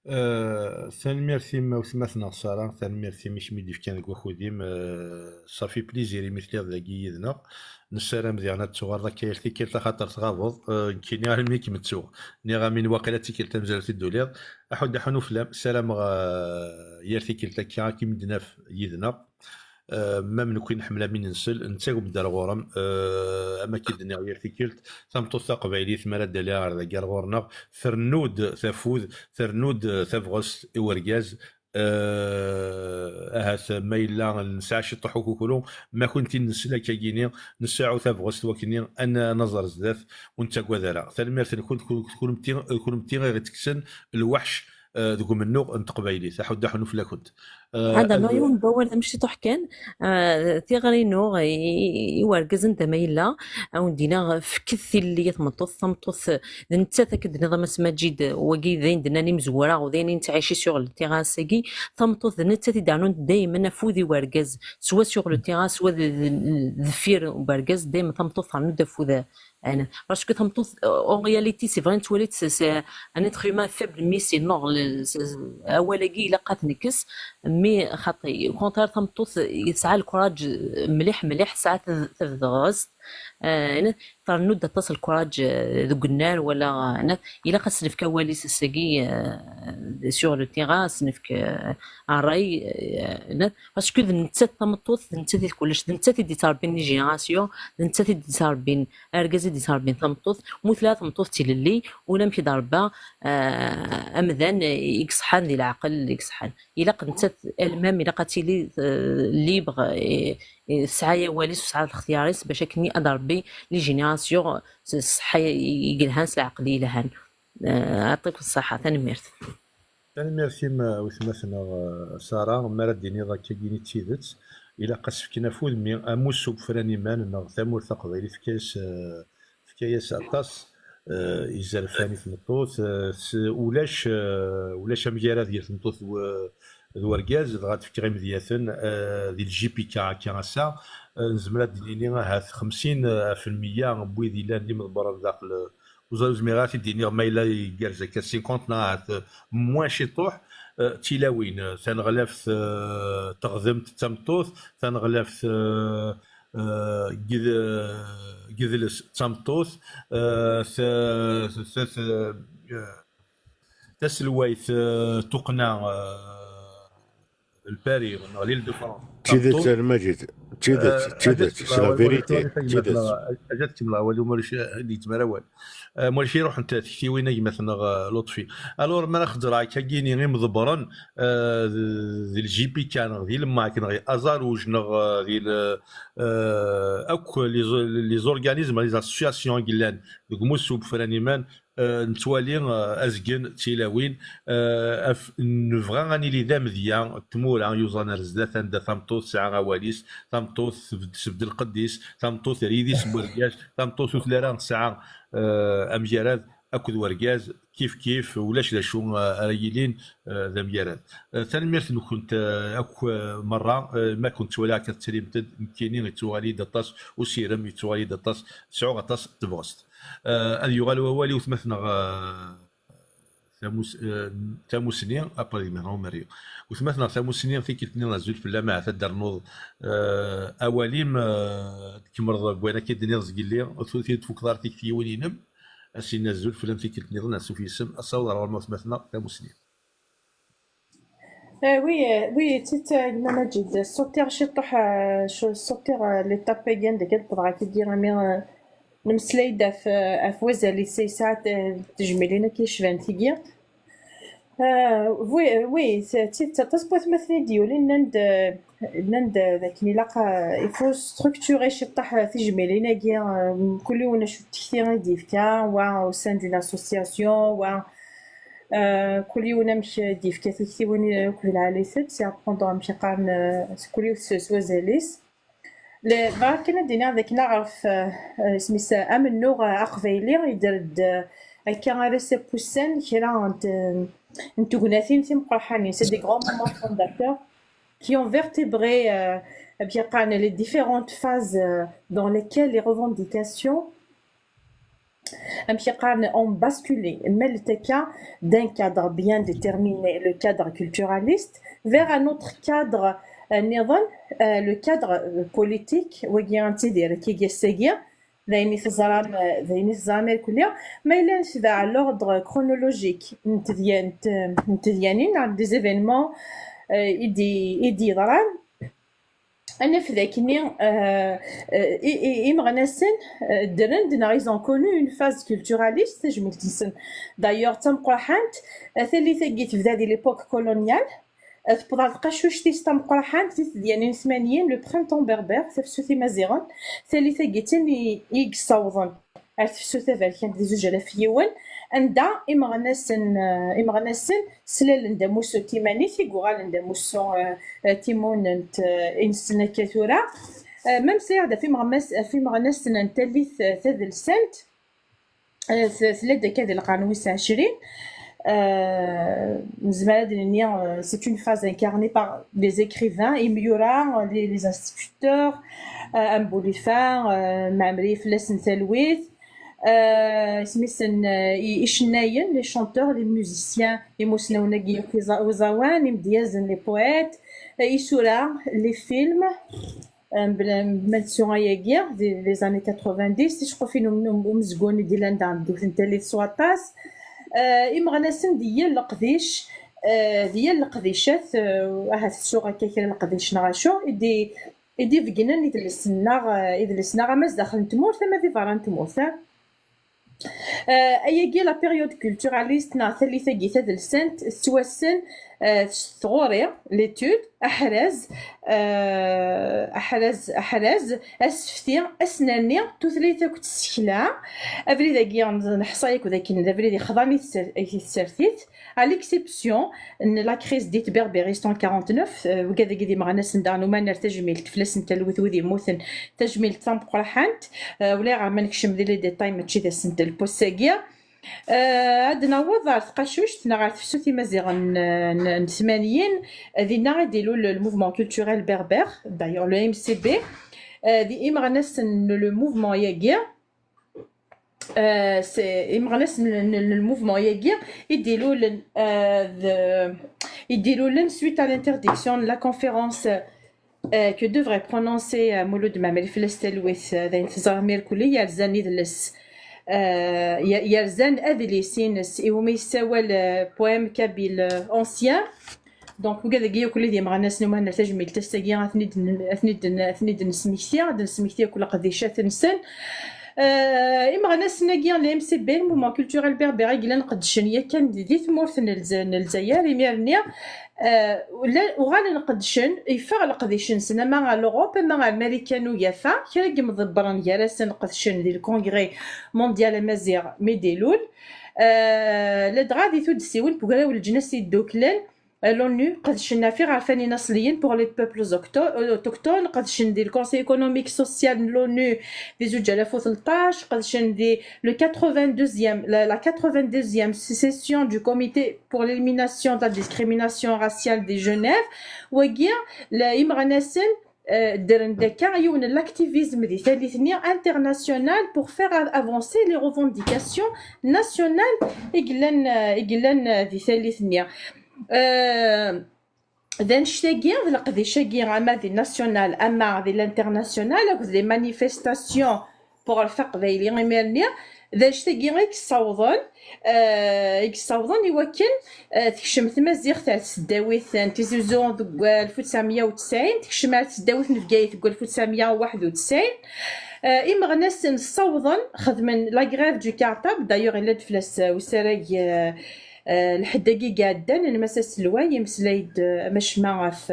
Eh, tanemmirt-im a wetma-tneɣ Sara, tanemmirt-im i kem-id-ifkan deg wakud-im, eh, ça fait plaisir imi telliḍ dagi yid-neɣ. Nessaram diɣen ad tuɣaleḍ akka yal tikkelt axaṭer tɣabeḍ, eh, nekkini armi i kem-ttuɣ. Nniɣ-am-in waqila d tikkelt tamezwarut i d-tuliḍ. Aḥuddu aḥunu fell-am, ssarameɣ, eh, yal tikkelt akka ad kem-id-naf yid-neɣ. Eh, ma m nekkni nḥemmel am i nsel, nettagem-d ar ɣur-m, eh, am akka i d-nniɣ yal tikkelt, tameṭṭut taqbaylit, mi ara d-tali ar dagi ar ɣur-neɣ, trennu-d tafud, trennu-d tabɣest i urgaz, eh, ahat ma yella nesɛa ciṭuḥ ukukru, ma kunti nsel akkagini, nseɛɛu tabɣest wakkenni ad n-, ad naẓer zdat, ur nettagad ara. Tanemmirt-nkent, kun-, kunemti, kunemti i ɣ-itekksen lweḥc, eh, deg umennuɣ n teqbaylit. Aḥuddu aḥunu fell-akent. Eh, ad rnuɣ yiwen n wawal d amciṭuḥ kan, eh, tiɣri-inu i, i, i wergaz anda ma yella, ad wen-d-iniɣ, fket tilelli i tmeṭṭut, tameṭṭut d nettat, akken d-tenniḍ a Mass Maǧid, wagi d ayen d-nnan imezwura, u d ayen i nettɛici sur le terrain ass-agi, tameṭṭut d nettat i d-rnunt daymen afud i wergaz, swa sur le terrain, swa d, d, d, deffir wergaz, daymen tameṭṭut ternu-d afud, eh, parce que tameṭṭut, eh, en réalité, c'est vrai, nettwali-tt s, s, un être humain faible, mais c'est normal, s, s, awal-agi ilaq ad t-nekkes, mais xaṭi, au contraire, tameṭṭut tesɛa le courage mliḥ, mliḥ, tesɛa tab-, tabɣest, eh, ternu-d aṭas le courage, eh, deg unnar, wala, eh, ilaq ad s-nefk awal-is ass-agi, eh, sur le terrain, ad s-nefk, eh, ṛṛay, eh, parce que d nettat tameṭṭut, d nettat i d kullec, d nettat i d-ittṛebbin les générations, d nettat i d-ittṛebbin argaz i d-ittṛebbin tameṭṭut, mu tella tameṭṭut d tilelli, ulamek i d-ṛebba, eh, amdan i iṣeḥḥan di leɛqel i iṣeḥḥan. Ilaq nettat elle-même, ilaq ad tili, eh, libre, eh, eh, tesɛa awal-is, tesɛa lextyar-is, bac akken ad d-tṛebbi les générations s ṣṣeḥḥa i yelhan, s leɛqel yelhan. Eh, yeɛṭikum ṣṣeḥḥa, tanemmirt. Tanemmirt-im, eh, wetma-tneɣ, eh, Sara. Mi ara d-tiniḍ akkagini d tidet, ilaq ad s-fken afud, mi amus ugefran iman neɣ tamurt taqbaylit tefka-yas, eh, tefka-yas aṭas, eh, izerfan i tmeṭṭut, eh, s-, ulac, eh, ulac amgarad gar tmeṭṭut d w-, d wergaz, dɣa ad fkeɣ imedyaten, eh, di le J P K akka ass-a, eh, nezmer ad d-nini ahat xemsin, eh, ɣef lmeyya n wid yellan d imḍebbren daxel, eh, ur ẓ-, ur zmireɣ ara ad t-id-iniɣ ma yella igerrez akka cinquante neɣ ahat, eh, moins ciṭuḥ, eh, d tilawin, eh, taneɣlaft, eh, teɣdemt d tameṭṭut, taneɣlaft, eh, eh, ged-, eh, gedles d tameṭṭut, eh, t-, t-, t-, taselwayt, eh, tuqqna, eh, Lpari neɣ l'Île de France. D tidet a Lmajid, d tidet, d tidet, c'est la vérité, d tidet. Ad tkemmleḍ awal, ma ulac, eh, ad yetmar awal. Eh, ma ulac, iruḥent tektiwin a gma-tneɣ, eh, Lutfi. Alors, ma ara xeddreɣ akkagini imḍebbren, eh, d- di le J P K neɣ di l'M A C neɣ di Azarouj neɣ, eh, di le, eh, akk les, les organismes, les associations i yellan deg umussu n Ufran Iman, eh, nettwali, eh, azgen d tilawin, eh, af-, nebɣa ad nili d amedya n tmura yuẓan ar zdat, anda tameṭṭut tesɛa awal-is, tameṭṭut tebd-, tebdel lqedd-is, tameṭṭut ar yidis n wergaz, tameṭṭut ur telli ara tesɛa, eh, amgarad akked wergaz, kif kif, ulac d acu, eh, ara yilin, eh, d amgarad. Eh, tanemmirt-nkent, eh, akk, eh, merra, eh, ma kent-ttwaliɣ akka tettalimt-d, nekkini yettuɣal-iyi-d aṭas usirem, yettuɣal-iyi-d aṭas, sɛuɣ aṭas n tebɣest. Eh, ad yuɣal wawal i utma-tneɣ, eh, Tamus-, eh, Tamusni, après gma-tneɣ Umerri. Utma-tneɣ Tamusni, tikkelt-nni azul fell-am, ahat ad d-ternuḍ, eh, awal-im, eh, ad tkemmleḍ deg wayen akka i d-tenniḍ zgelli, ur t-, ur t-id-tfukeḍ ara tiktiwin-inem, ad s-in azul fell-am tikkelt-nniḍen, ansuf yes-m, ad saweḍ ar ɣur-m a utma-tneɣ Tamusni. Euh, oui, euh, oui, d tidet, euh, gma Maǧid, ṣṣutiɣ ciṭuḥ, euh, sh-, ṣṣutiɣ, euh, l'étape-agi anda akka d-wwḍeɣ akkagi, imi, euh, nemmeslay-d ɣef, euh, ɣef wazal-is, yesɛa, euh, tejmilin akka yecban tigi. Euh, oui, euh, oui, d tidet, aṭas n watmaten i d-yulin, nnan-d, euh, nnan-d, euh, d akken ilaq, euh, il faut structurer ciṭuḥ, euh, tijmilin-agi, euh, mkul yiwen acu n tekti i d-yefka, wa au sein d'une association, wa Euh, kul yiwen amek i d-yefka tiktiwin akked lɛali-tent, c'est à prendre amek i qqaren, euh, kul yiwet s, s wazal-is. Le-, bɣiɣ kan ad d-iniɣ d akken aɣref, euh, euh, isem-is, euh, amennuɣ, euh, aqbayli, yedder-d, euh, akka aras apussan kra n t-, n tegnatin timeqrḥanin, c'est des grands moments fondateurs qui ont vertébré, euh, amek i qqaren, les différentes phases, euh, dans lesquelles les revendications amek i qqaren, ont basculé, mallet akka, d'un cadre bien déterminé, le cadre culturaliste, vers un autre cadre, euh, niḍen, euh, le cadre, euh, politique, wagi ad ntidir akkagi ass-agi, d ayen i teẓram, euh, d ayen i teẓram irkelli, ma yella netbeɛ l'ordre chronologique n tedya-, n t-, n tedyanin, des événements, euh, i d-, i d-yeḍran, ad naf d akken, euh, euh, i, i, imeɣnasen, euh, ddren-d, neɣ ils ont connu une phase culturaliste, tajmilt-nsen. D'ailleurs, d tameqqrḥant, euh, tallit-agi tebda di l'époque coloniale, euh, tewweḍ ɣer tqacuct-is tameqqrḥant di tedyanin tmanyin, le printemps berbère, tafsut imaziɣen, tallit-agi d tin i, i yessawḍen ar tefsut taberkant di zuǧ alaf yiwen, anda imeɣnasen, eh, imeɣnasen slalen-d amussu n timanit i yuɣalen d amussu, eh, eh, timunent, eh, i nessen akka tura. Eh, ma meslayeɣ-d ɣef imeɣnas-, ɣef imeɣnasen n tallit, eh, tadelsant, eh, t-, tella-d akka di lqern wis ɛecrin. Euh, nezmer ad d-nini, euh, c'est une phase incarnée par les écrivains, imyura, les, les instituteurs, euh, am Boulifa, euh, Maɛmri fell-asen talwit, euh, isem-isen, euh, i-, icennayen, les chanteurs, les musiciens, imusnawen-agi yakk iẓa-, uẓawan, imedyazen, les poètes, euh, isura, les films, euh, mebla ma nettu ayagi, di les années quatre-vingt-dix, ticeqqufin um-, um-, umezgun i d-illan daɣen deg tentali s waṭas. Euh, imeɣnasen di yal leqdic, euh, di yal leqdicat, euh, ahat ttuɣ akka kra leqdic neɣ acu, i d-, i d-ibeggnen idles-nneɣ, euh, idles-nneɣ ama zdaxel n tmurt, ama di berra n tmurt, ah. Euh, ayagi, la période culturaliste neɣ tallit-agi tadelsant tettwassen, euh, s tɣuri, l'étude, aḥraz, euh, aḥraz, aḥraz, asefti, asnerni, tutlayt akked tsekla. Abrid-agi neḥṣa yakk d akken d abrid yexḍan i tser-, i tsertit, à l'exception n la crise dite berbériste en quarante-neuf, euh, wigad-agi d imeɣnasen daɣen uman ar tajmilt fell-asen talwit wid yemmuten, tajmilt tameqqrḥant, euh, ulayɣer ma nekcem di les détails mačči d asentel n wass-agi. Euh, ad naweḍ ar tqacuct neɣ ar tefsut imaziɣen n, n, n tmanyin, euh, dinna i d-ilul le mouvement culturel berbère, d'ailleurs le M C B, euh, di imeɣnasen n le mouvement-agi. Euh, c'est imeɣnasen n, n, n le mouvement-agi i d-ilulen, euh, d, i d-ilulen suite à l'interdiction de la conférence, euh, que devrait prononcer, euh, Mulud Mɛemmri fell-as talwit, euh, d ayen teẓram irkelli, yerzan idles, eh, yerzan adlis-ines iwumi yessawal, eh, Poème kabyle, eh, ancien. Donc, wigad-agi yakk d imeɣnasen, umahen ar tajmilt ass-agi, ad ten-id-n-, ad ten-id-n-, ad ten-id-nesmekti, ad nesmekti yakk leqdicat-nsen. Eh, imeɣnasen-agi n la M C B, Mouvement Culturel Berbère, i yellan qeddcen yakan di, di tmurt n Lez-, n Lezzayer, imir-nni, eh, llan, uɣalen qeddcen, yeffeɣ leqdic-nsen, ama ɣer l'Europe, ama ɣer Marikan Ugafa, kra n yimḍebbren gar-asen qedcen di le Congrès Mondial Amaziɣ mi d-ilul. Eh, ladɣa di tuddsiwin n Ugraw n Leǧnas Yedduklen, eh, l'ONU, qedcen ɣef iɣerfan inaṣliyen, pour les peuples octo-, autochtones, qedcen di le Conseil économique social n l'ONU di zuǧ alaf u tleṭṭac, qedcen di le quatre-vingt-deuxième, la, la quatre-vingt-deuxième session du Comité pour l'élimination de la discrimination raciale de Genève. Wagi, la, imeɣnasen, eh, ddren-d akka yiwen n l'activisme di tallit-nni international pour faire av-, avancer les revendications nationales i yellan, eh, i yellan, eh, di tallit-nni. Eh, d annect-agi, d leqdic-agi, ama di national, ama di l'international, akked les manifestations pour le faqbayli imir-nni, d annect-agi i yessawḍen, eh, i yessawḍen i wakken, eh, tekcem tmaziɣt ar tesdawit n Tizi Uzzu deg alef u tesɛemya u tesɛin, tekcem ar tesdawit n Bgayet deg alef u tesɛemya u waḥed u tesɛin. Eh, imeɣnasen ssawḍen, xedmen la grève du cartable, d'ailleurs, yella-d fell-as, eh, usarag, eh, eh, lḥedd-agi i iɛeddan, n Mass Aselway, imeslay-d, eh, amacma ɣef,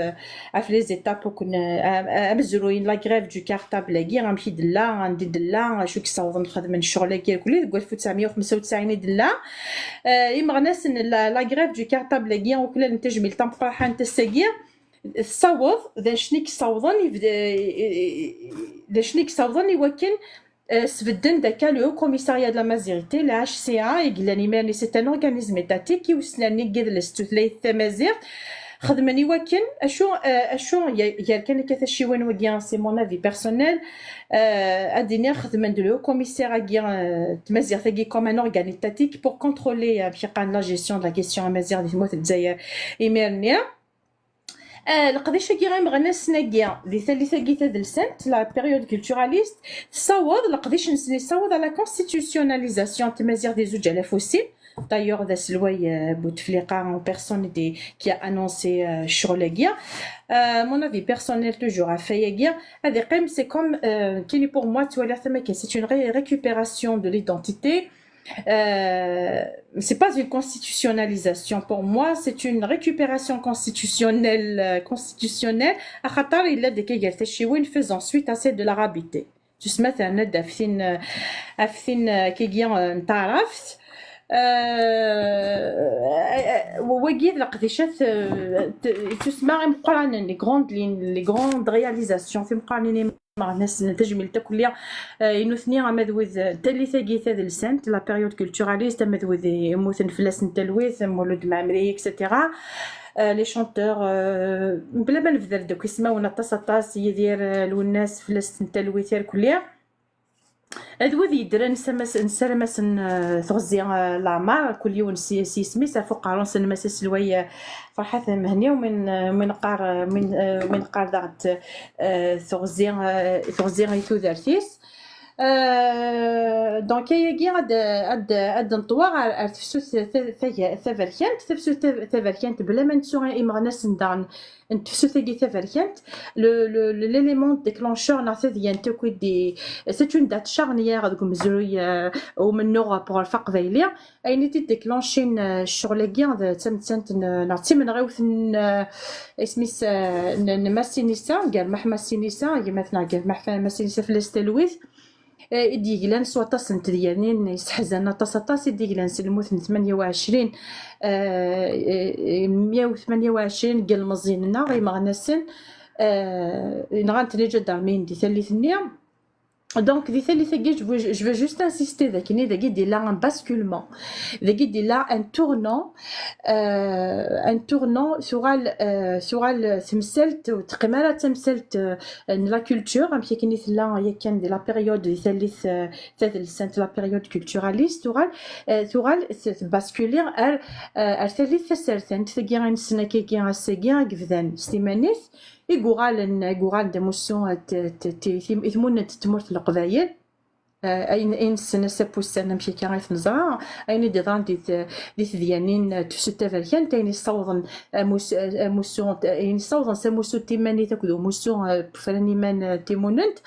ɣef les étapes akk n, am-, amezruy n la grève du cartable-agi, amek i d-tella, anda i d-tella, acu i yessawḍen xedmen ccɣel-agi irkelli, deg alef u tesɛemya u xemsa u tesɛin i d-tella. Eh, imeɣnasen n la, la grève du cartable-agi, uklalen tajmilt tameqqrant ass-agi, tessaweḍ, d annect-nni i yessawḍen, i, d annect-nni i yessawḍen i wakken, eh, sbedden-d akka le Haut Commissariat de l'Amazigité, le H C A, i yellan imir-nni, c'est un organisme étatique i usnerni n yidles d tutlayt tamaziɣt. Xedmen i wakken, acu, eh, acu, ya-, gar kan akka tacciwin wagi, c'est mon avis personnel, eh, ad iniɣ xedmen-d le Haut Commissaire-agi, eh, tmaziɣt-agi comme un organe étatique pour contrôler, eh, amek i qqaren, la gestion de la question amaziɣt di tmurt n Lezzayer imir-nni. Eh, leqdic-agi imeɣnasen-agi di tallit-agi tadelsant, la période culturaliste, tessaweḍ, leqdic-nsen yessaweḍ à la constitutionnalisation n tmaziɣt di zuǧ alaf u sin. D'ailleurs, d aselway, eh, Bouteflika en personne qui a annoncé, eh, ccɣel-agi. Eh, mon avis personnel toujours ɣef wayagi, ad iqqim, c'est comme, eh, kini pour moi, ttwaliɣ-t am akken, c'est une ré-, récupération de l'identité. Euh, c'est pas une constitutionnalisation pour moi, c'est une récupération constitutionnelle, euh, constitutionnelle. Axaṭer yella-d akka gar tacciwin, faisant suite à celle de l'Arabité. Tusma terna-d ɣef tin, euh, ɣef tin, euh, kagi, euh, n taɛrabt. Euh, euh, wagi d leqdicat, euh, t-, tusma imeqqranen, les grandes lignes, les grandes réalisations, timeqqranin imeɣnasen, tajmilt akk-, eh, i nutni, ama d wid, eh, tallit-agi tadelsant, la période culturaliste, ama d wid i-, yemmuten fell-asen talwit, am Mulud Mɛemmri, et cetera. Eh, les chanteurs, eh, mebla ma nebder-d akk ismawen, aṭas, aṭas, Yidir, eh, Lwennas, fell-asen talwit irkelli. D wid yeddren, nessaram-asen, eh, teɣzi, eh, leɛmer, kul yiwen s, s yisem-is, ɣef uqerru-nsen, Mass Aselway, eh, Ferḥat Mhenni, umi n-, umi neqqar, eh, umi n-, eh, umi neqqar daɣen, eh, teɣzi, eh, teɣzi i tudert-is. Eh, donc, ayagi ad, ad, ad neṭwa ɣer, ɣer tefsut ta-, ta-, taberkant. Tafsut ta-, taberkant, bla ma nettu imeɣnasen daɣen n tefsut-agi taberkant, le, le, le, l'élément déclencheur neɣ tadyant akk i d-, c'est une date charnière deg umezruy, eh, umennuɣ pour le faqbayli. Ayen i t-id-déclenchin, eh, ccɣel-agi d tamettant n, neɣ d timenɣiwt n, eh, isem-is, eh, n, n Massinissa, Germaḥ Massinissa, gma-tneɣ Germaḥ Massinissa, fell-as talwit, eh, i d-yeglan s waṭas n tedyanin, yesseḥzan aṭas, aṭas i d-yeglan s lmut n tmanya u ɛecrin, eh, eh, mya u tmanya u ɛecrin n yilmeẓyen-nneɣ imeɣnasen, eh, nɣan-ten iǧadarmiyen di tallit-nni. Donc, di tallit-agi, je veux, je veux juste insister, dagi, dagi, il y a un basculement. Dagi, il y a un tournant, euh, un tournant, tuɣal, euh, tuɣal temsalt, ur teqqim ara d tamsalt, euh, n la culture, amek akken i tella yakan di la période, di tallit, euh, tadelsant, la période culturaliste, tuɣal, euh, tuɣal t-, tbasculer ar, euh, ar tallit tasertant, tagi i nessen akkagi ass-agi, i yebdan s timanit, i yuɣalen, i yuɣalen d amussu, t-, t-, t-, i tmunnent n tmurt n Leqbayel. Eh, ayen, ayen nessen ass-a n wussan, amek akka i t-neẓra, ayen i d-yeḍran di t-, di tedyanin, eh, n tefsut taberkant, ayen yessawḍen amus-, eh, amussu, ayen yessawḍen s amussu n timanit akked umussu, eh, n ufran iman, eh, timunent,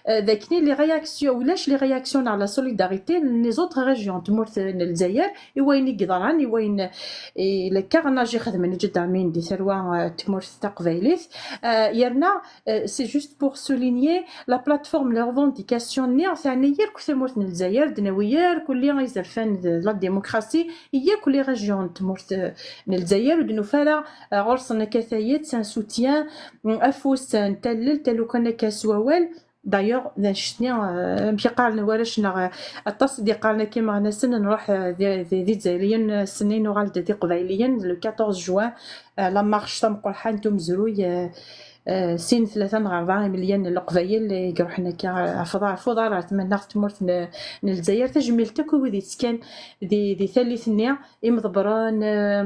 eh, d akken les réactions, ulac les réactions neɣ la solidarité n les autres régions n tmurt n Lezzayer, i wayen i yeḍran, i wayen, i le carnage i xedmen iǧeddamin di talwa, eh, n tmurt taqbaylit, eh, yerna, eh, c'est juste pour souligner la plateforme, les revendications-nni, teɛna yakk tamurt n Lezzayer, d nawi yakk kulli izerfan d la démocratie, yakk les régions n tmurt, eh, n Lezzayer, ur d-nufi ara, eh, ɣur-sen akka tayet, un soutien, mm, afus n tallelt, a lukan akka s wawal. D'ailleurs, d annect-nni, eh, amek i qqaren warrac-nneɣ, eh, aṭas i d-yeqqaren akka imeɣnasen, nruḥ, eh, di, di, d Izzayriyen, eh, ass-nni nuɣal-d d Iqbayliyen, le quatorze juin, eh, la marche tameqqrant n umezruy, eh, eh, sin, tlata neɣ rebɛa imelyan n Leqbayel i iruḥen akka, eh, ɣef uḍar, ɣef uḍar ar tama-nneɣ, tmurt n, n Lezzayer. Tajmilt akk i wid yettekkan di, di tallit-nni, imḍebbren, eh,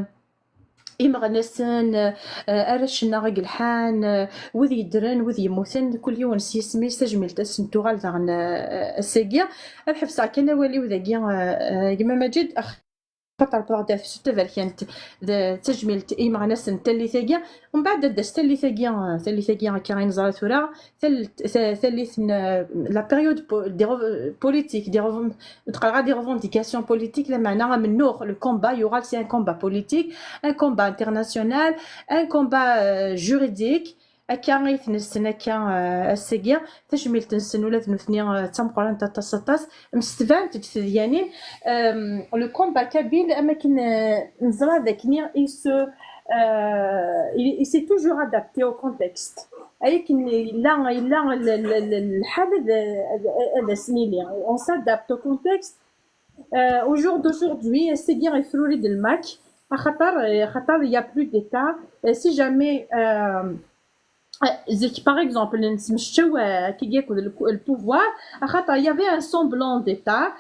imeɣnasen, eh, arrac-nneɣ i yelḥan, eh, wid yeddren, wid yemmuten, kul yiwen s yisem-is, tajmilt ad sen-tuɣal daɣen, eh, ass-agi. Ad ḥebseɣ kan awal-iw dagi, eh, eh, gma Maǧid, axaṭer wwḍeɣ-d ɣer tefsut taberkant, d tajmilt i yimeɣnasen n tallit-agi. Mbeɛd ad d-tas tallit-agi, eh, tallit-agi akka i neẓra tura, tal-, ta-, tallit n, eh, la période po-, des re-, politique, des rev-, ur d-qqareɣ ara des revendications politiques, lameɛna amennuɣ, le combat yuɣal c'est un combat politique, un combat international, un combat, euh, juridique. Akka i t-nessen akka, euh, ass-agi. Tajmilt-nsen ula d nutni, euh, d tameqqrant aṭas, aṭas. Msetbant-d tedyanin, euh, le combat kabyle, am akken, euh, neẓra d akken il se, euh, il, il s'est toujours adapté au contexte. Akken yella, yella l-, l-, l-, lḥal ad, ad, ad as-nili. On s'adapte au contexte. Euh, au jour d'aujourd'hui, ass-agi ifruri-d lmak, axaṭer, axaṭer il y a plus d'État. Euh, si jamais, euh, euh, zik, par exemple, nesmecčew, euh, akkagi akked le, le pouvoir, axaṭer il y avait un semblant d'État.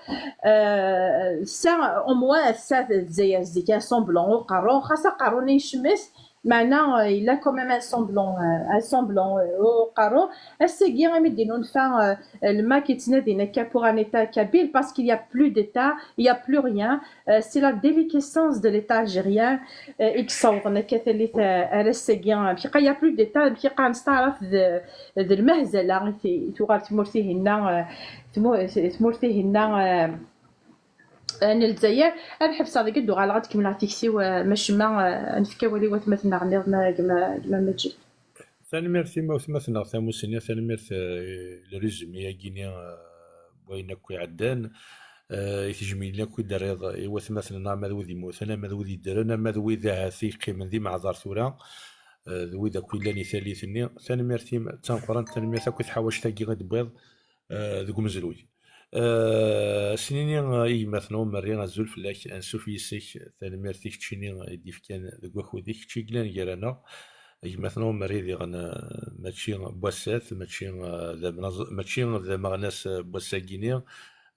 Euh, ça, au moins, ça, Lezzayer zik, un semblant, ur qqareɣ, xas aqerru-nni yecmet, meɛna, euh, il a quand même un semblant, euh, un semblant, euh, au carreau. Ass-agi, imi d-innulfa, euh, le mak yettnadin akka pour un État kabyle, parce qu'il y a plus d'État, il y a plus rien. Euh, c'est la déliquescence de l'État algérien, euh, i yessawḍen akka tallit, euh, ar ass-agi. Amek i qqaren, il y a plus d'État, amek i qqaren, nesteɛref d, d lmehzala i t-, i tuɣal tmurt-ihinna, euh, tmu-, tmurt-ihinna, euh, n Lezzayer. Ad ḥebseɣ deg ad d-uɣaleɣ ad kemmleɣ tikti-w, eh, macemma, eh, ad nefk awal i watmaten-nneɣ nniḍen, eh, gma, gma Maǧid. Tanemmirt i watmaten-nneɣ tamussni, tanemmirt, eh, i le résumé-agi-ni, eh, n wayen akk iɛeddan, eh, i tejmilin akk i d-terriḍ i watmaten-nneɣ, ama d wid yemmuten, ama d wid yeddren, ama d wid ahat i yeqqimen d imeɛḍar tura, eh, d wid akk yellan i tallit-nni. Tanemmirt-im d tameqqrant, tanemmirt akk i tḥawact-agi i d-tewwiḍ, eh, deg umezruy. Eh, s-nini, eh, i gma-tneɣ Umerri, azul fell-ak, ansuf yis-k, tanemmirt i keččini i d-ifkan deg wakud-ik, kečči i yellan gar-aneɣ. Gma-tneɣ Umerri diɣen, eh, mačči n wass-at, mačči, eh, d amnaẓ-, mačči d ameɣnas, eh, n wass-agi-ni.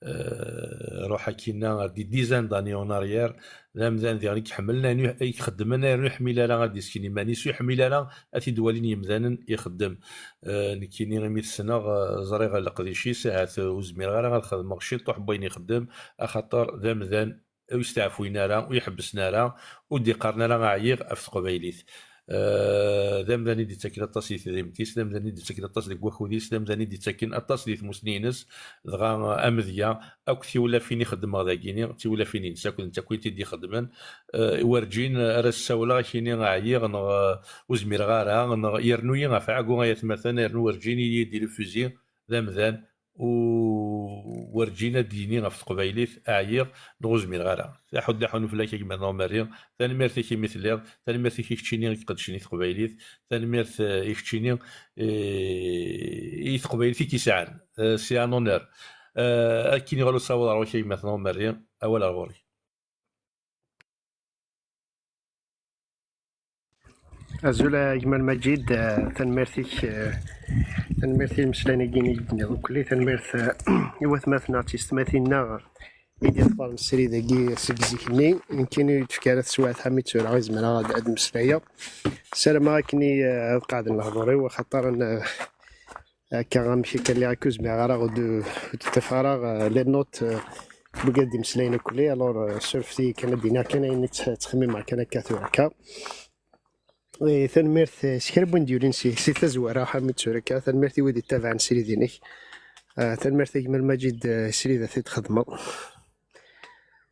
Eh, ruḥ akkinna ar des dizaines d'années en arrière, d amdan diɣen i iḥemmlen ayen i ixeddmen, ayen ur iḥmil ara ad d-isken iman-is, ur iḥmil ara ad t-id-walin yemdanen ixeddem. Eh, nekkini imi t-ssneɣ, eh, ẓriɣ leqdic-is, ahat, eh, ur zmireɣ ara ad xedmeɣ ciṭuḥ n wayen ixeddem, axaṭer d amdan ur yesteɛfuyen ara, ur iḥebbsen ara, ur d-iqqaren ara ɛyiɣ ɣef teqbaylit. Eh, d amdan i d-ittaken aṭas di tedrimt-is, d amdan i d-ittaken aṭas deg wakud-is, d amdan i d-ittaken aṭas di tmussni-ines, dɣa, eh, amedya, akk tiwlafin i xeddmeɣ dagini, d tiwlafin-ines akk d nettakk i t-id-ixeddmen. Eh, werǧin ara s-ssawleɣ akini ɛyiɣ neɣ, eh, ur zmireɣ ara, neɣ yernu-yi ɣef ɛagu ay atmaten, yernu werǧin i yi-d-irefuzi d amdan, u werǧin ad d-yini ɣef teqbaylit ɛyiɣ neɣ ur zmireɣ ara. Aḥuddu aḥunu fell-ak a gma Umerri, tanemmirt-ik imi telliḍ, tanemmirt-ik i keččini i iqeddcen i teqbaylit, tanemmirt, eh, i keččini, eh, i teqbaylit i k-isɛan. Eh, c'est un honneur. Eh, akken iɣal usawaḍ ɣer wakk a gma Umerri, awal ar ɣur-k. Azul a gma Lmajid, eh, tanemmirt-ik, eh, tanemmirt i lmeslayen-agi i d-tenniḍ ukli, tanemmirt, eh, i watmaten-nneɣ d tiyessetmatin-nneɣ i d-iḍfaren srid-agi seg zik-nni, nekkini ur d-tefka ara teswiɛt ḥami tura i zemreɣ ad, ad mmeslayeɣ. Ssarameɣ akken i, eh, ad qeɛden lehdur-iw, axaṭer n, eh, Akka, amek akka, lliɣ akka ur zmireɣ ara, ur d-, ur d-ttafeɣ ara, euh, les notes, euh, n wigad d-imeslayen akk-nni. Alors, euh, surfet-iyi kan, ad d-iniɣ kan ayen i tt-, ttxemmimeɣ kan akka tura akka. Eh, tanemmirt, eh, s kra n win d-yulin si, si tazwara, ḥami d tura akka. Tanemmirt i wid ittabaɛen srid-inek. Eh, tanemmirt a gma Lmaǧid, eh, srid a t-id-txedmeḍ.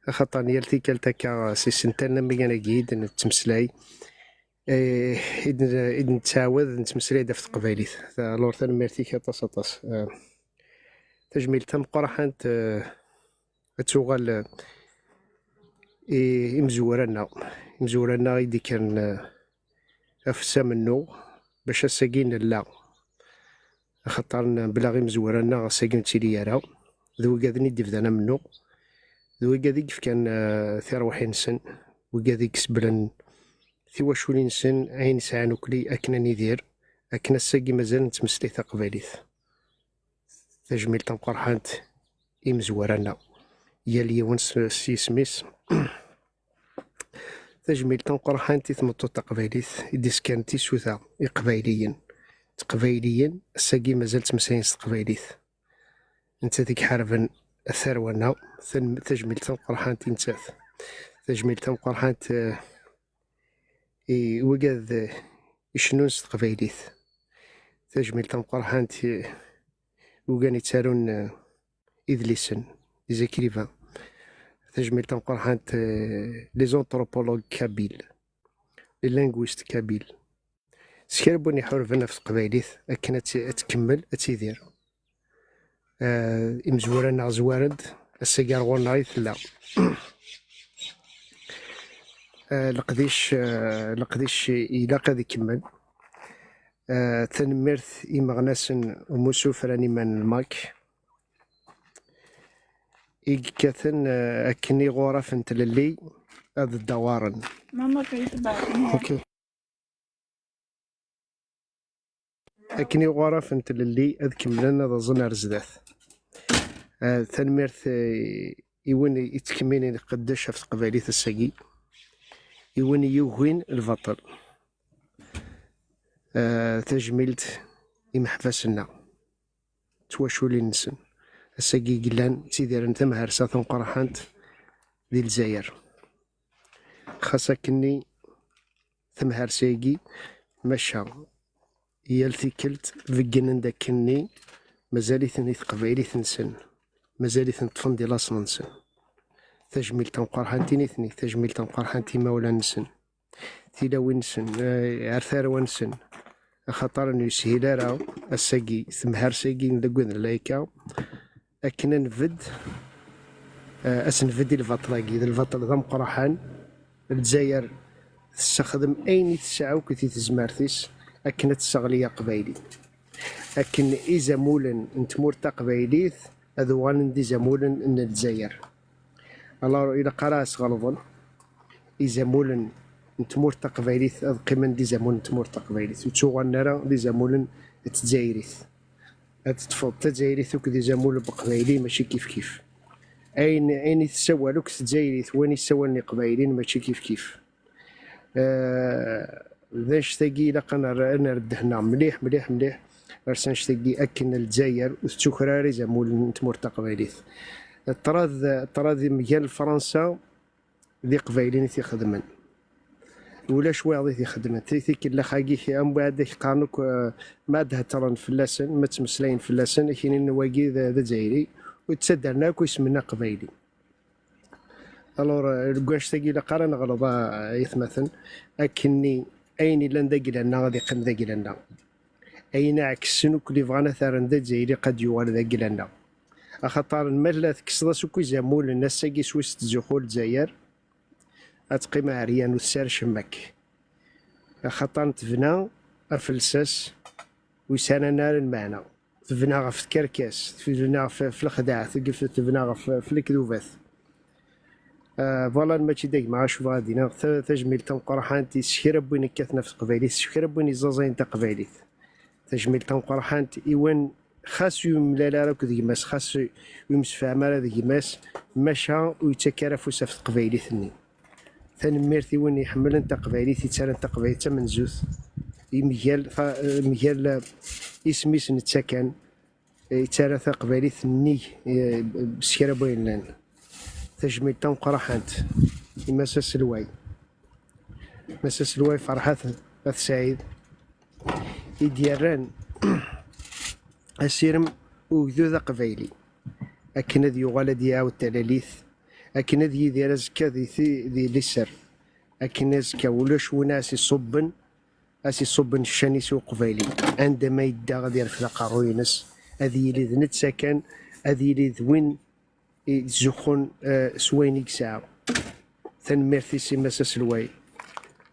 Axaṭer n yal tikkelt akka, eh, si sental am wigad-agi i d-nettmeslay. Eh, i d-, i d-nettɛawad, nettmeslay-d ɣef teqbaylit. Ta-, alors tanemmirt-ik aṭas, aṭas. Eh, tajmilt tameqqrant, eh, ad tuɣal, eh, i imezwura-nneɣ. Imezwura-nneɣ i d-ikkren, eh, afes amennuɣ, bac ass-agi nella. Axaṭer n-, bla imezwura-nneɣ ass-agi ur nettili ara. D wigaden i d-ibdan amennuɣ. D wigad i yefkan, eh, tirwiḥin-nsen. Wigad i yesblen tiwaculin-nsen, ayen sɛan ukli akken ad nidir, akken ass-agi mazal nettmeslay taqbaylit. Tajmilt tameqqrant i imezwura-nneɣ. Yal yiwen s, s yisem-is. Tajmilt tameqqrant i tmeṭṭut taqbaylit i d-iskan tisuta iqbayliyen. Teqbayliyen, ass-agi mazal ttmeslayen s teqbaylit. Nettat i iḥarben tarwa-nneɣ, tan-, tajmilt tameqqrant i nettat. Tajmilt tameqqrant, eh, i wigad, eh, icennun s teqbaylit. Tajmilt tameqqrant i wigad ittarun, eh, idlisen, les écrivains. Tajmilt tameqqrant, eh, les anthropologues kabyles, les linguistes kabyles. S kra n win iḥurben ɣef teqbaylit akken ad tt-, ad tkemmel, ad tidir. Eh, imezwura-nneɣ zwaren-d, ass-agi ar ɣur-neɣ i tella. Eh, leqdic, eh, leqdic ilaq ad ikemmel. Eh, tanemmirt i imeɣnasen umussu fran iman n Lmak i yekkaten, eh, akken iɣuraf n tlelli ad ddawaren. Mama, can you buy me? Okay. Akken iɣuraf n tlelli ad kemmlen ad ẓen ar zdat. Eh, tanemmirt, eh, i win ittkemminen iqeddec ɣef teqbaylit ass-agi, i win yugin lbaṭel. Eh, tajmilt imeḥbas-nneɣ, twaculin-nsen, ass-agi i yellan ttidiren tamharsa tameqqrant di Lezzayer. Xas akkenni tamharsa-agi, maca yal tikkelt beggnen-d akkenni mazal-iten i teqbaylit-nsen, mazal-iten ṭṭfen di laṣel-nsen. Tajmilt tameqqrant i nitni, tajmilt tameqqrant i imawlan-nsen, tilawin-nsen, eh, ar tarwa-nsen, axaṭer ur yeshil ara ass-agi, temharsa-agi n deg wid n layka, akken ad nbedd, eh, ad s-nbedd i lbaṭel-agi. D lbaṭel d ameqqraḥan. Lezzayer tessexdem ayen i tesɛa akk di tezmert-is akken ad tesseɣli aqbayli, akken izamulen n tmurt taqbaylit ad uɣalen d izamulen n Lezzayer. Alors, ilaq ara as-ɣelḍen izamulen n tmurt taqbaylit, ad qqimen d izamulen n tmurt taqbaylit, ur ttuɣalen ara d izamulen n tdzayrit. Ad teṭṭfeḍ tazzayrit akked izamulen n uqbayli, mačči kifkif. Ayen, ayen i tessawal akk tdzayrit, wayen i ssawalen iqbayliyen, mačči kifkif. Eh, d annect-agi ilaq ad nerr-, ad nerr ddehn-nneɣ mliḥ, mliḥ, mliḥ ɣer annect-agi, akken Lezzayer ur tettuker ara izamulen n tmurt taqbaylit. Ṭṭrad, ṭṭrad mgal Fransa, d iqbayliyen i t-ixedmen. Ulac wayeḍ i t-ixedmen. Ti-, tikellex-agi, am wad ak-qqaren akk, eh, ma ad heddren fell-asen, ma ttmeslayen fell-asen, ad k-inin wagi d, d azzayri, ur ttaddren akk isem-nni aqbayli. Alors, eh, deg wannect-agi ilaq ara neɣleḍ, a, a yetmaten, akkenni ayen illan d agla-nneɣ ad iqqim d agla-nneɣ. Ayen iɛeksen akk li bɣan ad t-rren d azzayri, ilaq ad yuɣal d agla-nneɣ. Axaṭer ma la tekkseḍ-as akk izamulen ass-agi s wis tettzuxxu Lezzayer, ad teqqim ɛeryan ur tesɛi ara cemma-k. Axaṭer tebna ɣef lsas ur yesɛi ara lmeɛna. Tebna ɣef tkerkas, tebna ɣef, ɣef lexdeɛ, teg-, tebna ɣef, ɣef lekdubat. Ah, voilà, mačči d gma acu bɣiɣ ad d-iniɣ. Ta-, tajmilt tameqqrant i s kra n win yekkaten ɣef teqbaylit, s kra n win yeẓẓaẓayen taqbaylit. Tajmilt tameqqrant i win xas ur yemlal ara akked gma-s, xas ur yemsefham ara d gma-s, maca ur yettak ara afus ɣef teqbaylit-nni. Tanemmirt i win iḥemmlen taqbaylit, yettarran taqbaylit d tamenzut. mgal, mgal isem-is netta kan, yettarra taqbaylit nnig s kra n wayen llan. Tajmilt tameqqrant i Mass Aselway, Mass Aselway Ferḥat At Saɛid, i d-yerran asirem ugdud aqbayli, akken ad yuɣal ad iɛawed talalit, akken ad yidir azekka di, di liser, akken azekka ulac win as-iṣubben, as-iṣubben ccan-is i uqbayli. Anda ma yedda ad irfed aqerruy-ines, ad yili d netta kan, ad yili d win yettzuxxun, eh, s wayen i yesɛa. Tanemmirt-is i Mass Aselway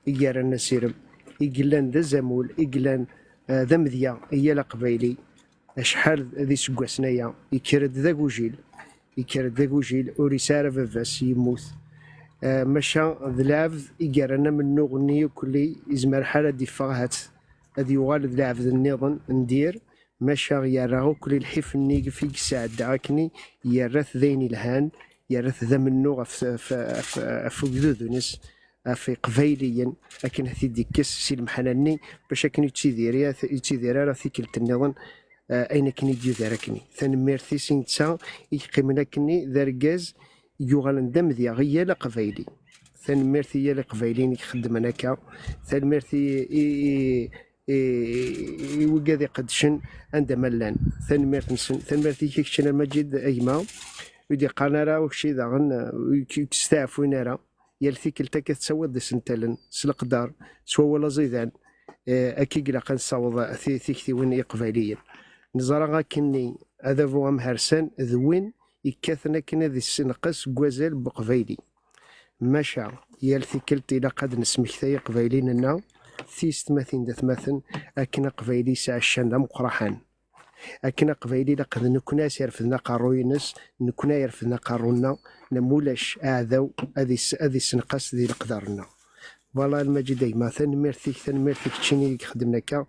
i yerran asirem, i yellan d azamul, i yellan, eh, d amedya i yal aqbayli. Acḥal d iseggasen aya, yekker-d d agujil, yekker-d d agujil, ur yesɛi ara baba-s, yemmut. Eh, maca d lɛebd i yerran amennuɣ-nni akk-nni, yezmer ḥal ad d-iffeɣ ahat ad yuɣal d lɛebd nniḍen n dir, maca yerra akk-nni lḥif-nni i yesɛedda akkenni, yerra-t d ayen ilhan, yerra-t d amennuɣ ɣef, ɣef, ɣef, ɣef ugdud-ines, ɣef iqbayliyen, akken ad t-id-ikkes si lemḥala-nni, bac akken ur yettidir, ur yettidir ara tikkelt nniḍen, eh, ayen akken i d-yuder akkenni. Tanemmirt-is i netta i yeqqimen akkenni d argaz i yuɣalen d amedya i yal aqbayli. Tanemmirt i yal iqbayliyen i ixeddmen akka. Tanemmirt i, i, i, i, i wigad iqeddcen anda ma llan. Tanemmirt-nsen. Tanemmirt i kečč a Lmaǧid, a gma. Ur d-iqqaren ara ur kečči daɣen, ur k-, ur k-steɛfun ara. Yal tikkelt akka tettawiḍ-d isentalen s leqder, s wawal aẓidan, eh, akka i ilaq ad nessaweḍ ti-, tiktiwin iqbayliyen. Neẓra akkenni adabu amhersan d win ikkaten akken ad issenqes deg wazal n uqbayli. Maca, yal tikkelt ilaq ad nesmektay iqbayliyen-nneɣ, tiyessetmatin d atmaten, akken aqbayli yesɛa ccan d ameqqraḥan. Akken aqbayli ilaq d nekkni ad s-irefden aqerruy-ines, nekkni ad irefden aqerru-nneɣ, neɣ ma ulac aɛdaw ad is-, ad issenqas di leqder-nneɣ. Voilà, a Lmaǧid a gma, tanemmirt-ik, tanemmirt i keččini i ixeddmen akka,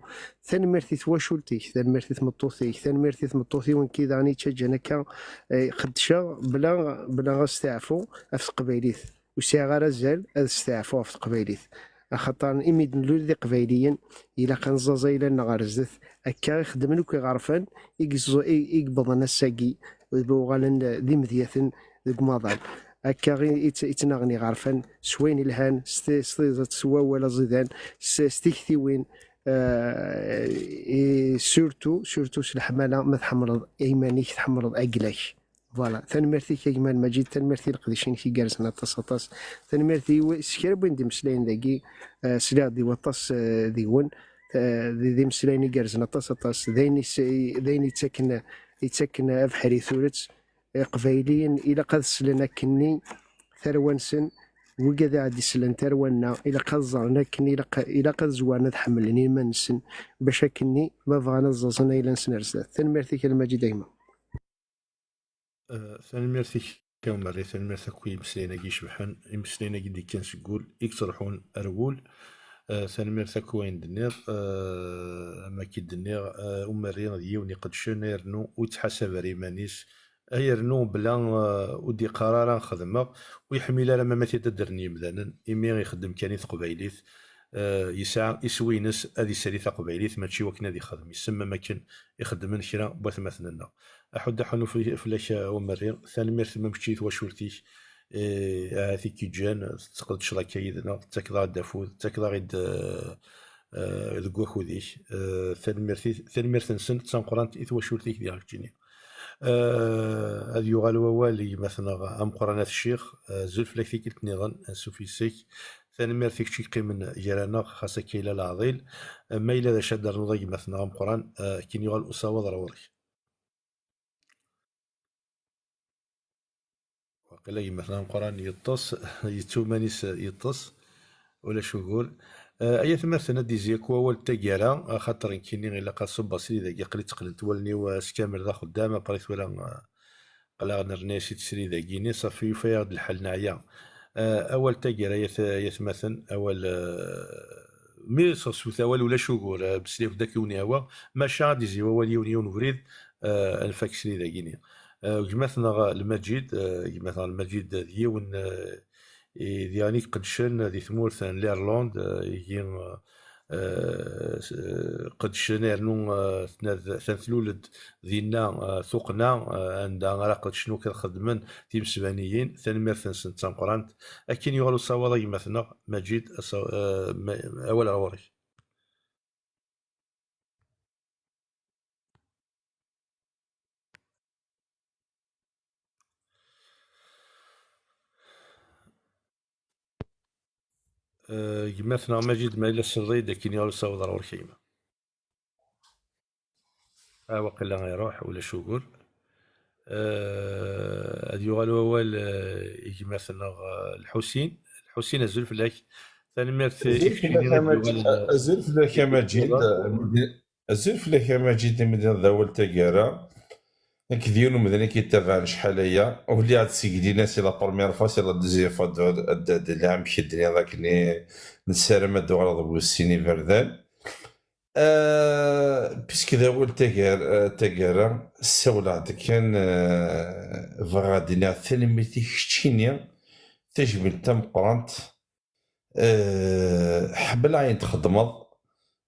tanemmirt i twacult-ik, tanemmirt i tmeṭṭut-ik, tanemmirt i tmeṭṭut-iw nekki daɣen i ttaǧǧan akka, eh, qeddceɣ bla, bla asteɛfu ɣef teqbaylit. Ur sɛiɣ ara azal ad steɛfuɣ ɣef teqbaylit. Axaṭer imi d-nlul d iqbayliyen, ilaq ad nẓaẓ ayla-nneɣ ɣer zdat. Akka i xeddmen akk iɣerfan i yeẓ-, i, i yewwḍen ass-agi, d uɣalen d imedyaten deg umaḍal. Akka i, i tt-, i ttnaɣen iɣerfan s wayen ilhan, s ti-, s tiẓeṭ, s wawal aẓidan, s, s tiktiwin, eh, i, surtout, surtout s leḥmala, ma tḥemmleḍ iman-ik, tḥemmleḍ agla-k. Voilà, tanemmirt-ik a gma Lmaǧid, tanemmirt i leqdic-inek igerrzen aṭas, aṭas. Tanemmirt i w-, s kra n win d-imeslayen dagi, eh, sliɣ-d i waṭas, eh, deg-wen, eh, d, d imeslayen igerrzen aṭas, aṭas. D ayen is-, d ayen yettaken, yettaken abeḥri i turet. Iqbayliyen ilaq ad slen akkenni tarwa-nsen, wigad i d-islen tarwa-nneɣ, ilaq ad ẓren akken ilaq, ilaq ad zwaren ad ḥemmlen iman-nsen, bac akkenni ma bɣan ad ẓẓaẓen ayla-nsen ar zdat. Tanemmirt-ik a Lmaǧid a gma. Eh, tanemmirt-ik a Umerri, tanemmirt akk i imeslayen-agi icebḥen, imeslayen-agi d-ikkan seg wul, i yettruḥun ar wul. Eh, tanemmirt akk i wayen d-tenniḍ, eh, am akka i d-nniɣ, eh, Umerri d yiwen iqeddcen, yernu ur yettḥasab ara iman-is, yernu bla, eh, ur d-yeqqar ara xedmeɣ, ur yeḥmil ara ma, ma t-id-ddren yemdanen, imi ixeddem kan i teqbaylit. Eh, yesɛa iswi-ines ad isali taqbaylit, mačči wakken ad ixdem. Isem am akken i xeddmen kra n watmaten-nneɣ. Aḥud aḥunu fell-, fell-ak a Umerri, tanemmirt ma mačči i twacult-ik, eh, ahat i k-iǧǧan, tettqedceḍ akka yid-neɣ, tettakeḍ-aɣ-d afud, tettakeḍ-aɣ-id, eh, eh, deg wakud-ik. Eh, tanemmirt i, tanemmirt-nsen d tameqqrant i twacult-ik diɣ keččini. Eh, ad yuɣal wawal i gma-tneɣ ameqqran At Ccix, eh, azul fell-ak tikkelt nniḍen, ansuf yes-k. Tanemmirt i kečč i yeqqimen gar-aneɣ, xas akka yella leɛḍil. Eh, ma yella d acu ad d-ternuḍ a gma-tneɣ ameqqran, eh, akken yuɣal usawaḍ ar ɣur-k. Waqila gma-tneɣ ameqqran yeṭṭes, yettu iman-is yeṭṭes, ulac ugur. Eh, ay atmaten, ad d-izzi akk wawal n taggara, axaṭer nekkini ilaq ad ṣubbeɣ srid-agi, aql-i tteqqlent wallen-iw, eh, ass kamel d axeddam, après tura, eh, aql-aɣ nerna-yas i tesrid-agi-ni, ṣafi yufa-yaɣ-d lḥal neɛya. Eh, awal n taggara, ay at-, ay atmaten, awal, eh, mi sɣeswet awal ulac ugur, eh, besliɣ-d akk yiwen yehwa, maca ad d-izzi wawal yiwen yiwen ubrid, eh, ad nfak srid-agi-ni. Eh, gma-tneɣ Lmaǧid, eh, gma-tneɣ Lmaǧid d yiwen, eh, i, diɣen i iqeddcen di tmurt n l'Irlande, eh, igi, eh, eh, s- eh, qedcen, yernu eh, tnad- atan tlul-d dinna eh, tuqqna eh, anda ara qedcen akk ad xedmen timesbaniyin. Tanemmirt-nsen d tameqqrant. Akken yuɣal usawaḍ a gma-tneɣ Maǧid, asaw- eh, ma- awal ɣur-k. Eh, gma-tneɣ Maǧid, ma yella tesleḍ-iyi-d, akken yuɣal usawaḍ ar ɣur-k a gma. Ah, waqila iruḥ, ulac ugur. Eh, ad yuɣal wawal eh, i gma-tneɣ eh, Lḥusin. Lḥusin, azul fell-ak. Tanemmirt i Azul keččini fell-ak a ad Maǧid. Yuɣal eh, Azul fell-ak a Maǧid. Azul fell-ak a Maǧid, imedya d awal taggara. Nekk d yiwen umdan i k-yettabaɛen acḥal aya. Uliɣ-d seg Lina, c'est la première fois, c'est la deuxième fois de, de, de, de l'âme qui tenait avec ne, nessaram ad d-uɣaleḍ deg wussin iberdan. Euh, puisque d awal tagar, euh, taggara, ssawleɣ-d kan, euh, bɣiɣ ad d-iniɣ tanemmirt i keččini, tajmilt tameqqrant. Eh, ḥemmleɣ ayen txeddmeḍ.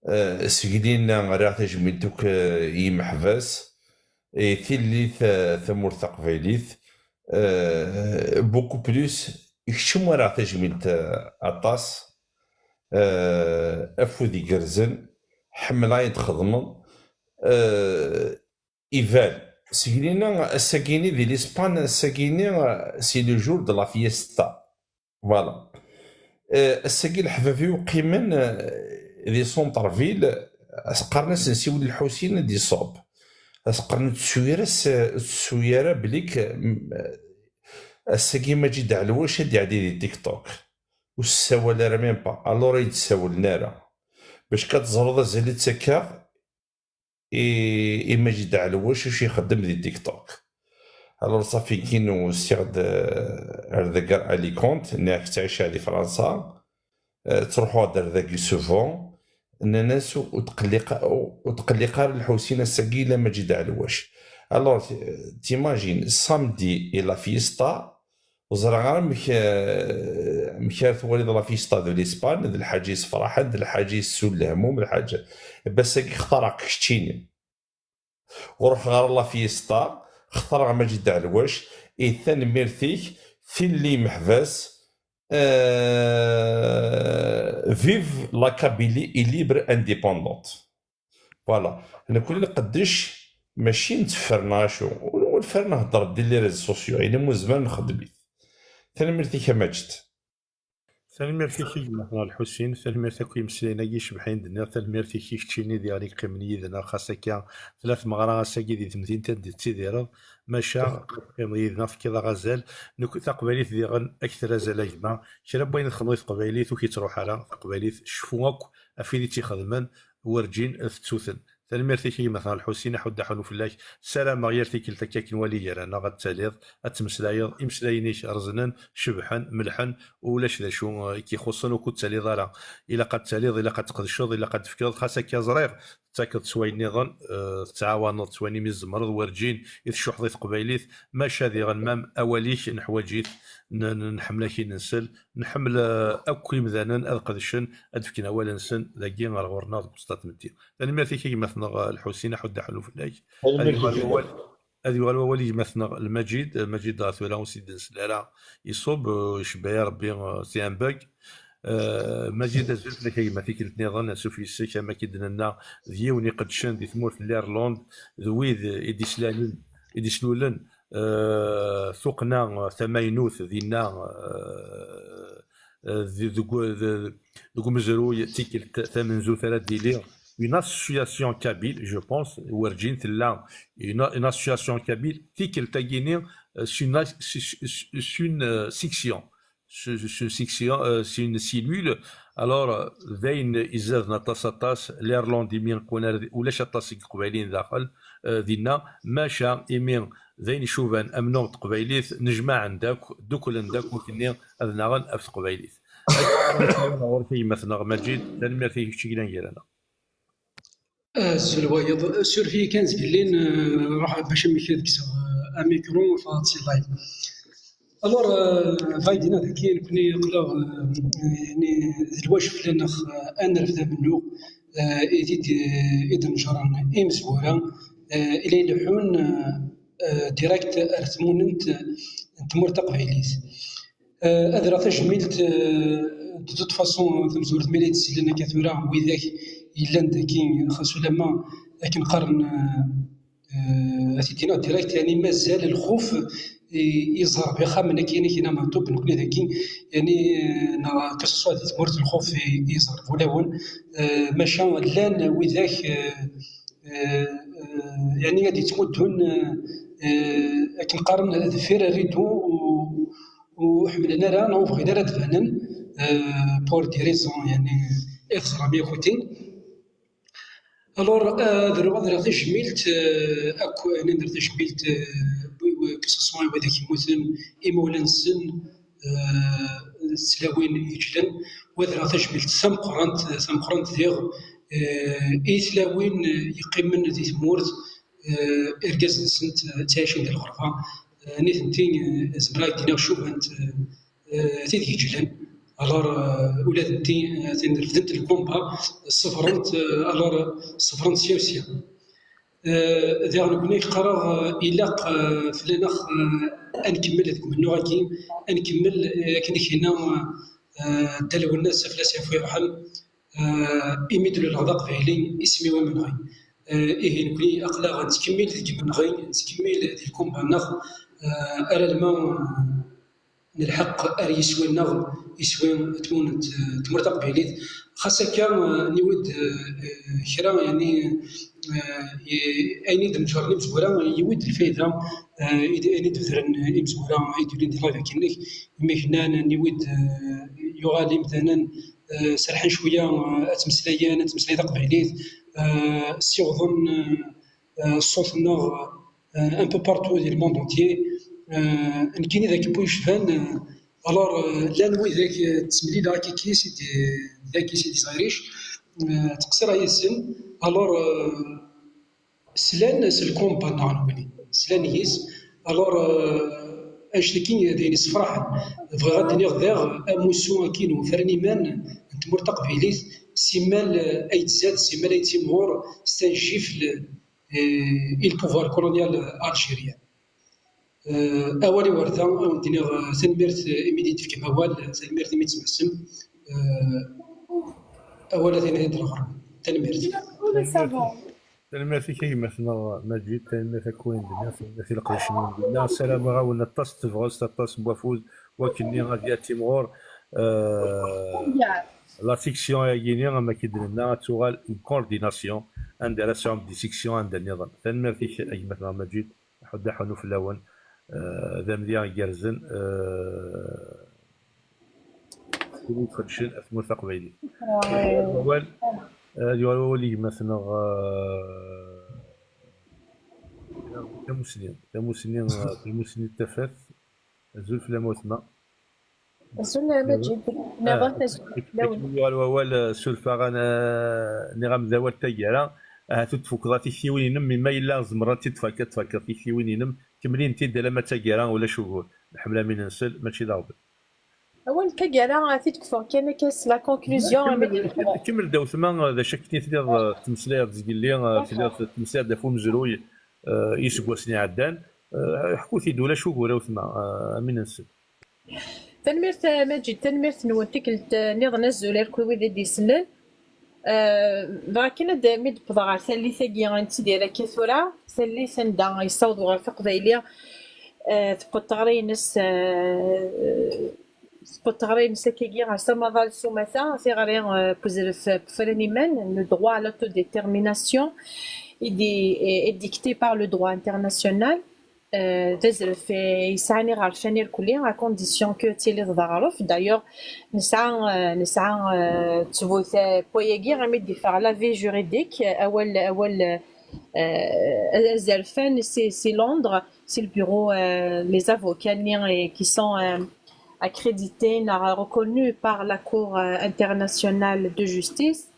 Eh, seg Lina rriɣ tajmilt akk eh, i yimeḥbas, i tillit eh, tamurt taqbaylit. Eh, beaucoup plus, i kečč umi rriɣ tajmilt eh, aṭas. Eh, afud igerrzen, ḥemmleɣ ayen txeddmeḍ. Eh, iban. Seg Lina, ass-agini di Lispan, ass-agini eh, c'est le jour de la fiesta. Voilà. Eh, ass-agi leḥbab-iw qqimen eh, di centre-ville, as-qqaren-as Nsiwel Lḥusin ad d-iṣub. As-qqaren ur tettu ara s- ur tettu ara belli-k, mm, ass-agi Maǧid Ɛelwac ad d-iɛeddi di TikTok. Ur s-ssawal ara même pas. Alors i d-ssawlen ara. Bac ka teẓreḍ azal i d-ttakkaɣ, i, i Maǧid Ɛelwac acu ixeddem di TikTok. Alors, ṣafi kin usiɣ-d eh, ar dagi ar Alicante, nniɣ-ak ttɛiceɣ di Fransa, eh, ttruḥuɣ-d ar dagi souvent, nnan-as ur tqelliq, ur tqelliq ara Lḥusin ass-agi ila Maǧid Ɛelwac. Alors, t- t'imagines, samedi i la fiesta, ur ẓriɣ ara amek, eh, amek ara twaliḍ la fiesta de l'Espagne, d lḥaǧa yessefraḥen, d lḥaǧa yessun lehmum, lḥaǧa. Bass-agi xtareɣ-k keččini. Ur ruḥeɣ ara la fiesta, xtareɣ Maǧid Ɛelwac, i tanemmirt-ik, tilli meḥbas, eh, vive la Kabylie est libre indépendante. Voilà. Nekkni nqeddec, mačči netteffer neɣ acu. Ur, ur neffer, nhedder-d di les réseaux sociaux. Ayen umi nezmer nxeddem-it. Tanemmirt-ik a Maǧid. Tanemmirt-ik a gma-tneɣ Lḥusin, tanemmirt akk i imeslayen-agi icebḥen d-nniɣ, tanemmirt-ik i keččini diɣen i yeqqimen yid-neɣ, xas akka tella tmeɣra ass-agi di temdint anda tettidireḍ, maca teqqimeḍ yid-neɣ, tefkiḍ-aɣ azal. Nekk taqbaylit diɣen ad k-terr azal a gma, kra n wayen txedmeḍ i teqbaylit ur k-yettruḥ ara, taqbaylit cfu akk ɣef wid i tt-ixedmen, werǧin tettuten. Tanemmirt-ik a gma-tneɣ Lḥusin, aḥuddu aḥunnu fell-ak. Ssarameɣ yal tikkelt akka akken wali gar-aneɣ ad taliḍ, ad tmeslayeḍ, imeslayen-ik reznen, cebḥen, melḥen, ulac d acu eh, i k-ixuṣṣen, ur k-ttaliḍ ara. Ilaq ad taliḍ, ilaq ad tqedceḍ, ilaq ad tefkeḍ, xas akka ẓriɣ tettakeḍ s wayen nniḍen, eh, tettɛawaneḍ s wayen imi tzemreḍ, werǧin i tcuḥḥeḍ i teqbaylit, maca diɣen mam awal-ik neḥwaǧ-it, n- n- nḥemmel-ak i nsel, nḥemmel eh, akk imdanen ad qedcen, ad fken awal-nsen dagi ɣer ɣur-neɣ deg uẓeṭṭa n tmetti. Tanemmirt-ik a gma-tneɣ eh, Lḥusin, aḥuddu aḥunnu fell-ak. Ad yuɣal wawal, ad yuɣal wawal i gma-tneɣ Lmaǧid. Lmaǧid dɣa tura ur s-id-nsel ara, iṣub, eh, icebba-yi Rebbi, eh, c'est un bug. Eh, Maǧid, azul fell-ak a gma, tikkelt nniḍen, ansuf yes-k, am akken d-nenna, d yiwen iqeddcen di tmurt n l'Irlande, d wid i d-islalen, i d-islulen eh, tuqqna eh, tamaynut dinna eh, eh, di- deg u- de- deg umezruy tikkelt tamenzut ara d-tili une association kabyle, je pense, werǧin tella une, une association kabyle, tikkelt-agini eh, c'est une, c'est- c'est- c'est une eh, section. C'est c'est une section, eh, c'est une cellule. Alors, eh, d ayen izaden aṭas aṭas, l'Irlande imi qqwen ar ulac aṭas n Iqbayliyen daxel, eh, dinna, maca imi d ayen icuban amennuɣ n teqbaylit, nejmaɛen-d akk, dduklen-d akk akkenni ad naɣen ɣef teqbaylit. Ɣur-k a gma-tneɣ Maǧid, tanemmirt i kečč i yellan gar-aneɣ. Azul wayeḍ, suref-iyi kan zgellin, eh, ruḥ bac amek ad kkseɣ eh, amikru, ffɣeɣ-d si live. Alors, euh, bɣiɣ ad d-iniɣ dagi, nekkni aql-aɣ, euh, yani, d lwajeb fell-aneɣ, euh, ad nerfed amennuɣ, euh, i d-, i d-neǧren imezwura, euh, i la ileḥḥun, euh, euh, direct ar tmunent n tmurt taqbaylit. Euh, ad rreɣ tajmilt, euh, de toute façon, tamezwarut mi la d-sellen akka tura, widak yellan dagi, xas ulamma akken qqaren, euh, euh, ad t-id-iniɣ direct, yani mazal lxuf i, iẓerb ixxamen, akken i k-yenna Meɛtub, nekkni dagi, yani, euh, neɣ que ce soit di tmurt, lxuf i, iẓerb ulawen, euh, maca llan widak, euh, euh, euh, yani ad yettmuddun, euh, euh, akken qqaren deffir rridu, u, ur ḥemmlen ara neɣ ur bɣin ara ad banen, euh, pour des raisons, yani, i teẓram yakk-iten. Alors, euh, ad rreɣ, ad rreɣ tajmilt, euh, akk, ad nder tajmilt, euh, wi-, wi-, que ce soit i widak yemmuten, imawlan-nsen, euh, d tlawin yeǧlen, u ad rreɣ tajmilt tameqqrant, tameqqrant diɣ, euh, i tlawin yeqqimen di tmurt, euh, irgazen-nsent, euh, ttɛicin di lɣerba, euh, nitenti, euh, zemreɣ ad d-iniɣ cubant, euh, euh, tid yeǧlen. Alors, euh, ula d nti, euh, tin refdent lkumba, ṣebrent, euh, alors, ṣebrent sya u sya. Euh, diɣ nekkni qqareɣ, euh, ilaq, euh, fell-aneɣ, euh, ad nkemmel deg umennuɣ-agi, ad nkemmel, euh, akken i k-yenna, euh, Dda Lwennas, ad fell-as yeɛfu yerḥem, euh, imi d-luleɣ d aqbayli, isem-iw amenɣi. Euh, ihi nekkni aql-aɣ nettkemmil deg imenɣi, nettkemmil di lkumba-nneɣ, euh, ar alma, euh, nelḥeq ar yiswi-nneɣ, iswi n tmun-, n tmurt taqbaylit. Xas akka, eh, niwi-d, eh, eh, kra, yani, eh, i-, ayen i d-neǧren imezwura, yiwi-d lfayda, eh, i d-, ayen i d-bedren imezwura i d-yulin di live akkenni, imi knan niwi-d, eh, yuɣal imdanen, eh, serḥen cwiya, eh, ad ttmeslayen, ad ttmeslayen taqbaylit, eh, ssiwḍen, eh, eh, ṣṣut-nneɣ, eh, un peu partout di le monde entier. Eh, nekkini d akken bu yecban, eh, alors, eh, llan widak, eh, ttemlileɣ akkiki si di, dagi si di Zayric, eh, ttqeṣṣireɣ yid-sen. Alors, eh, slan s lkumba-nneɣ nekkni, slan yis. Alors, eh, annect-agi d ayen yessefraḥen. Bɣiɣ ad d-iniɣ daɣ amussu-agi n ufran iman n tmurt taqbaylit, simmal, eh, ay d-tzad, simmal ay d-timɣur, c'est un gifle, eh, i le pouvoir colonial algérien. Eh, awal i war da, ad wen-d-iniɣ, eh, tanemmirt, eh, imi d-tefkam awal, eh, tanemmirt imi d-tmessem. Eh, awal ad iniɣ d lɣerb. Tanemmirt. Tanemmirt-ik a gma-tneɣ Maǧid, tanemmirt akk wayen d-nniɣ, tanemmirt i leqdic-nwen dinna. Ssarameɣ-awen aṭas n tebɣest, aṭas n wafud, wakken-nni ad d-yaf timɣur. Eh, la section-agi-nni, am akken d-nenna, ad tuɣal une coordination, anda ara sɛun des sections anda nniḍen. Tanemmirt-ik a gma-tneɣ Maǧid, aḥuddu aḥunnu fell-awen. Eh, d amedya igerrzen, eh, wid iqeddcen ɣef tmurt taqbaylit. Awal, eh, ad yuɣal wawal i gma-tneɣ, eh, Tamusni, Tamusni, eh, Tamusni n Tafat. Azul fell-am a weltma. Azul a Maǧid, nniḍen azul fell-awen. Akken yuɣal wawal, eh, surfeɣ-am, eh, nniɣ-am d awal taggara, ahat ur d-tfukeḍ ara tiktiwin-inem, mi ma yella tzemreḍ ad tt-id-tfakeḍ, ad tfakeḍ tiktiwin-inem, kemmel-int-id alamma d taggara, ulac ugur. Nḥemmel am i nsel, mačči d aɣbel. Awal n taggara, ad t-id-kfuɣ kan akka s la conclusion. Kemmel, kemmel-d a weltma, d acu akken i telliḍ, eh, tettmeslayeḍ zgelli, eh, telliḍ tettmeslayeḍ ɣef umezruy, eh, iseggasen iɛeddan. Eh, ḥku-t-id, ulac ugur a weltma, eh, am i nsel. Tanemmirt a Maǧid, tanemmirt-nwen, tikkelt, eh, nniḍen azul ar wid i d-isellen. Eh, dɣa kan ad, mi d-wwḍeɣ ɣer tallit-agi i nettidir akka tura, tallit anda yessaweḍ uɣref aqbayli, eh, tewweḍ teɣri-ines, eh, tewweḍ teɣri-ines akkagi ɣer s amaḍal s umata, tiɣri, eh, n uzref n ufran iman, le droit à l'autodétermination, édi-, édicté par le droit international. Eh, d azref, eh, yesɛan iɣerfan irkelli, à condition que tiliḍ d aɣref. D'ailleurs, nesɛa, eh, nesɛa, eh, ttbut, eh, n wayagi, imi d-yeffeɣ l'avis juridique, eh, awal, awal, eh, azerfan, c'est, c'est Londres, c'est le bureau, eh, les avocats-nni, eh, qui sont, eh, accrédités, neɣ reconnus par la Cour, eh, internationale de justice.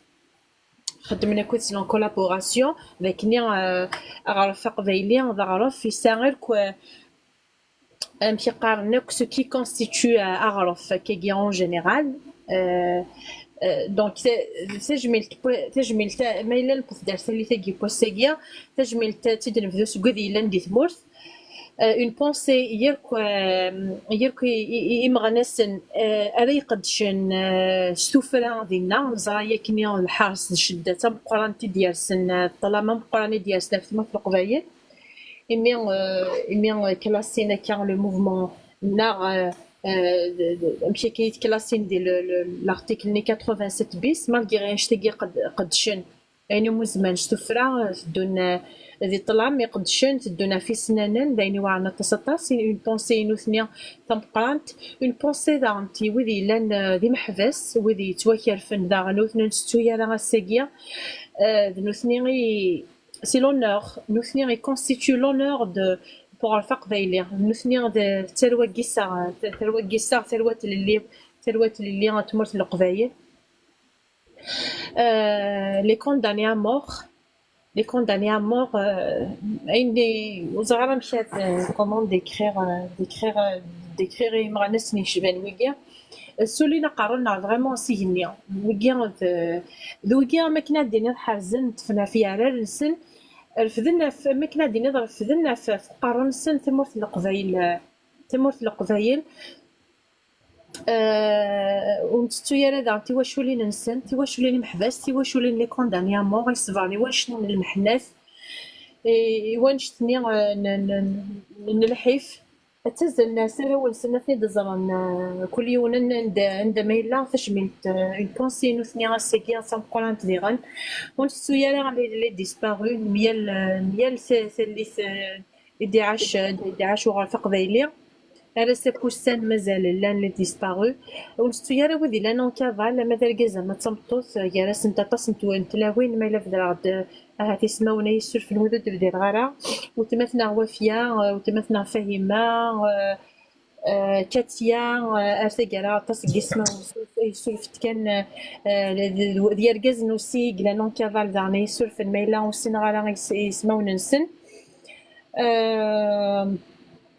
Xeddmen akked-sen en collaboration, d akken, eh, aɣref aqbayli d aɣref yesɛa irk-, eh, amek i qqaren akk, ce qui constitue, euh, aɣref akkagi en général. Euh, euh, donc ta- tajmilt, tajmilt ma yella newweḍ-d ar tallit-agi n wass-agi, tajmilt ad tt-id-nebdu seg wid yellan di tmurt. Euh, une pensée, yir-, euh, yir-, i- i- i- imeɣnasen, euh, ara iqeddcen, euh, s tuffra dinna, neẓra yakni lḥers d ccedda d tameqqrant i d-yersen, euh, ṭṭlam ameqqran i d-yersen ɣef tmurt n Leqbayel. Imi, euh, imi, euh, klasin akka le mouvement neɣ, euh, euh, d- d- amek akka i t-klasin di le- le- l'article-nni quatre-vingt-sept bis, malgré annect-agi qed- qeddcen ayen umi zemren s tuffra, euh, teddun, euh, di ṭṭlam iqeddcen, teddun ɣef isennanen, d ayen iweɛren aṭas aṭas. Une pensée i nutni tameqqrant, une pensée daɣen i wid yellan, euh, d imeḥbas, wid yettwakerfen daɣen ur ten-nettu ara ass-agi, euh, d nutni i c'est l'honneur. Nutni i constitue l'honneur de, pour Aqbayli. Nutni d tarwa n yiseɣ, tarwa n yiseɣ, tarwa n tlelli, tarwa n tlelli n tmurt n Leqbayel. Euh, les condamnés à mort. Les condamnés à mort, euh, ayen di, ur ẓriɣ ara amek ad, euh, comment décrire, euh, décrire, euh, décrire imeɣnasen yecban wigi. Ssulin aqerru-nneɣ vraiment s igenni. Wigi d, d wigi, am akken ad d-tiniḍ, ḥerzen, ṭṭfen ɣef yeɛrar-nsen, refden ɣef, am akken ad d-tiniḍ, refden ɣef, ɣef uqerru-nsen tamurt n Leqbayel, tamurt n Leqbayel. Euh, ur nettettu ara daɣen tiwaculin-nsen, tiwaculin imeḥbas, tiwaculin les condamnés à mort, i ṣebren i wannect n lmeḥnat, i, i wannect-nni, euh, n, n, n, n lḥif. Ttazzalen ɣer arraw-nsen ad ten-id-ẓren, euh, kul yiwen anda, anda ma yella, tajmilt, euh, une pensée i nutni ass-agi d tameqqrant diɣen. Ur nettettu ara les, les disparus, myal, euh, myal ta- tallit, euh, i d-iɛac, i d-iɛac uɣref aqbayli. Ar ass-a n wussan mazal llan les disparus. Ur nettettu ara wid yellan en cavale, ama d argaz ama d tameṭṭut, gar-asent aṭas n tw-, n tlawin, ma yella bedreɣ-d, ahat ismawen ay yessurfen wid ur d-bdireɣ ara, weltma-tneɣ Wafya, weltma-tneɣ Fahima, euh, euh, Katia, euh, ar taggara aṭas n yismawen yessurfet kan, euh, euh, d, d, d yergazen aussi i yellan en cavale daɣen ay yessurfen, ma yella ur ssineɣ ara is-, ismawen-nsen. Euh,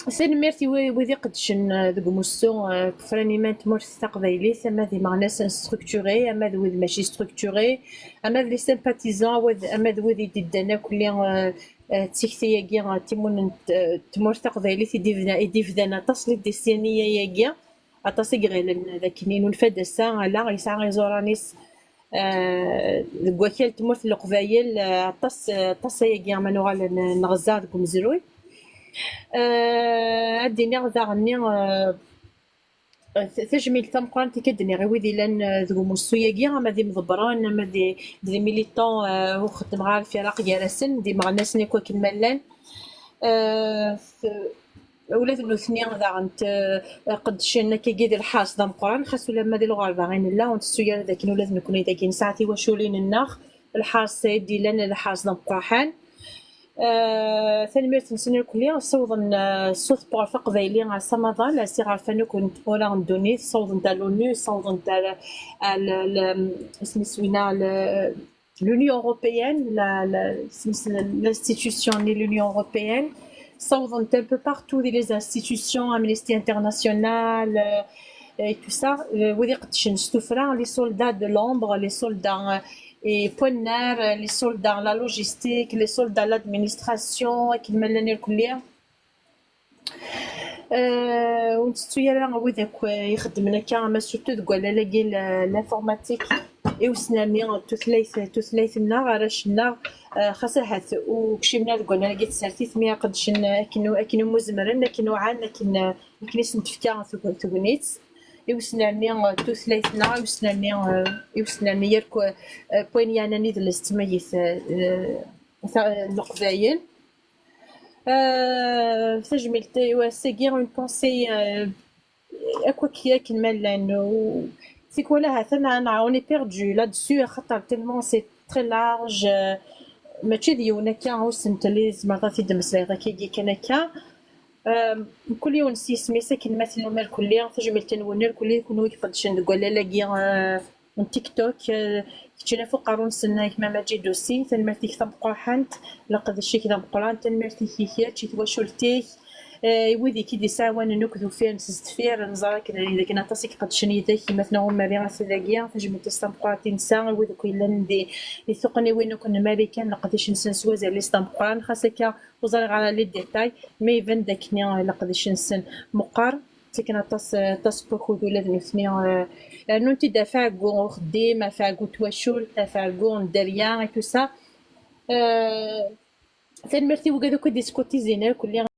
Tanemmirt i wi-, wid iqeddcen, euh, deg umussu, euh, n tefranin n tmurt taqbaylit, ama d imeɣnasen structurés, ama d wid mačči structurés, ama d les sympathisants, wid, ama d wid i d-iddan akk-nni, euh, euh, d tikti-agi, euh, timunent, euh, tmurt taqbaylit i d-ibda-, i d-ibdan aṭas les décennies-agi, aṭas i iɣilen d akken i nunfa-d ass-a, ala, yesɛa iẓuran-is, euh, deg wakal tmurt n Leqbayel, euh, aṭas, aṭas ayagi ma nuɣal n-, neɣza deg umezruy. Euh, ad d-iniɣ daɣenni, euh, t-, tajmilt tameqqrant i k-id-nniɣ i wid yellan, euh, deg umussu-agi, ama d imḍebbren, ama d, d militants, euh, ur xeddmeɣ ara lfiraq gar-asen, d imeɣnasen akk akken ma llan. Euh, t-, ula d nutni daɣen t-, qeddcen akkagi di lḥerṣ d ameqqran, xas ulamma di lɣerba i nella, ur nettu ara d akken ula d nekkni dagi nesɛa tiwaculin-nneɣ, lḥerṣ ay d-yellan d lḥerṣ d ameqqraḥan. Euh, tanemmirt-nsen irkelli, ssawḍen, euh, ṣṣut n uɣref aqbayli ar s amaḍal, ar s iɣerfan akk n tmura n ddunit, ssawḍen-t ar l'ONU, ssawḍen-t ar, ar l-, l-, isem-is winna, l-, l'Union européenne, la, la, isem-is, l'institution-nni l'Union européenne, ssawḍen-t un peu partout di les institutions, Amnesty International, euh, et tout ça, euh, wid iqeddcen s tuffra, les soldats de l'ombre, les soldats, euh, et poignard, euh, les soldats, la logistique, les soldats, l'administration, akken ma llan irkelli. Euh, ur nettettu ara wid akk, euh, ixeddmen akka, ama surtout deg wallal-agi, l-, l'informatique, i usnerni n tutlayt, tutlayt-nneɣ, arrac-nneɣ, euh, xas ahat ur kcimen ara deg wallal-agi n tsertit, mi aqeddcen akken, akken umi zemren, akken uɛan, akken, akken i sen-tefka teg-, tegnit. I usnerni, euh, tutlayt-nneɣ, i usnerni, euh, i usnerni yark, euh, n wayen yeɛnan idles d tmagit, euh, ta-, n Leqbayel. Euh, tajmilt i wass-agi, une pensée, euh, akk akken ma llan. U tikwal ahat neɣ on est perdu là-dessus, axaṭer tellement c'est très large, euh, mačči d yiwen akka usentel i tzemreḍ ad t-id-temmeslayeḍ akkagi kan akka. Euh, mkul yiwen s yisem-is akken ma tennum irkelli, tajmilt-nwen irkelli, kunwi iqeddcen deg wallal-agi, euh, n TikTok, euh, keččini ɣef uqerru-nsen, a gma Maǧid Ussi, tanemmirt-ik tameqqrant, leqdic-ik d ameqqran, tanemmirt-ik i kečč, i twacult-ik, Eh, i wid i k-id-isɛawanen akk d ufiren s deffir, neẓra akken dakken aṭas i iqeddcen yid-k, gma-tneɣ Umerri ass-agi, tajmilt-is tameqqrant i nesɛa, i wid akk yellan di, di tuqqniwin akk n Marikan, leqdic-nsen s wazal-is d ameqqran, xas akka ur ẓriɣ ara les détails, ma iban d akken leqdic-nsen meqqar, ttaken aṭas, aṭas n wakud ula d nutni, eh, rnun-t-id ɣef ɛeggu uxeddim, ɣef ɛeggu n twacult, ɣef ɛeggu n dderya, et tout ça. Eh, tanemmirt i wigad akk i d-iskutizin akk, lliɣ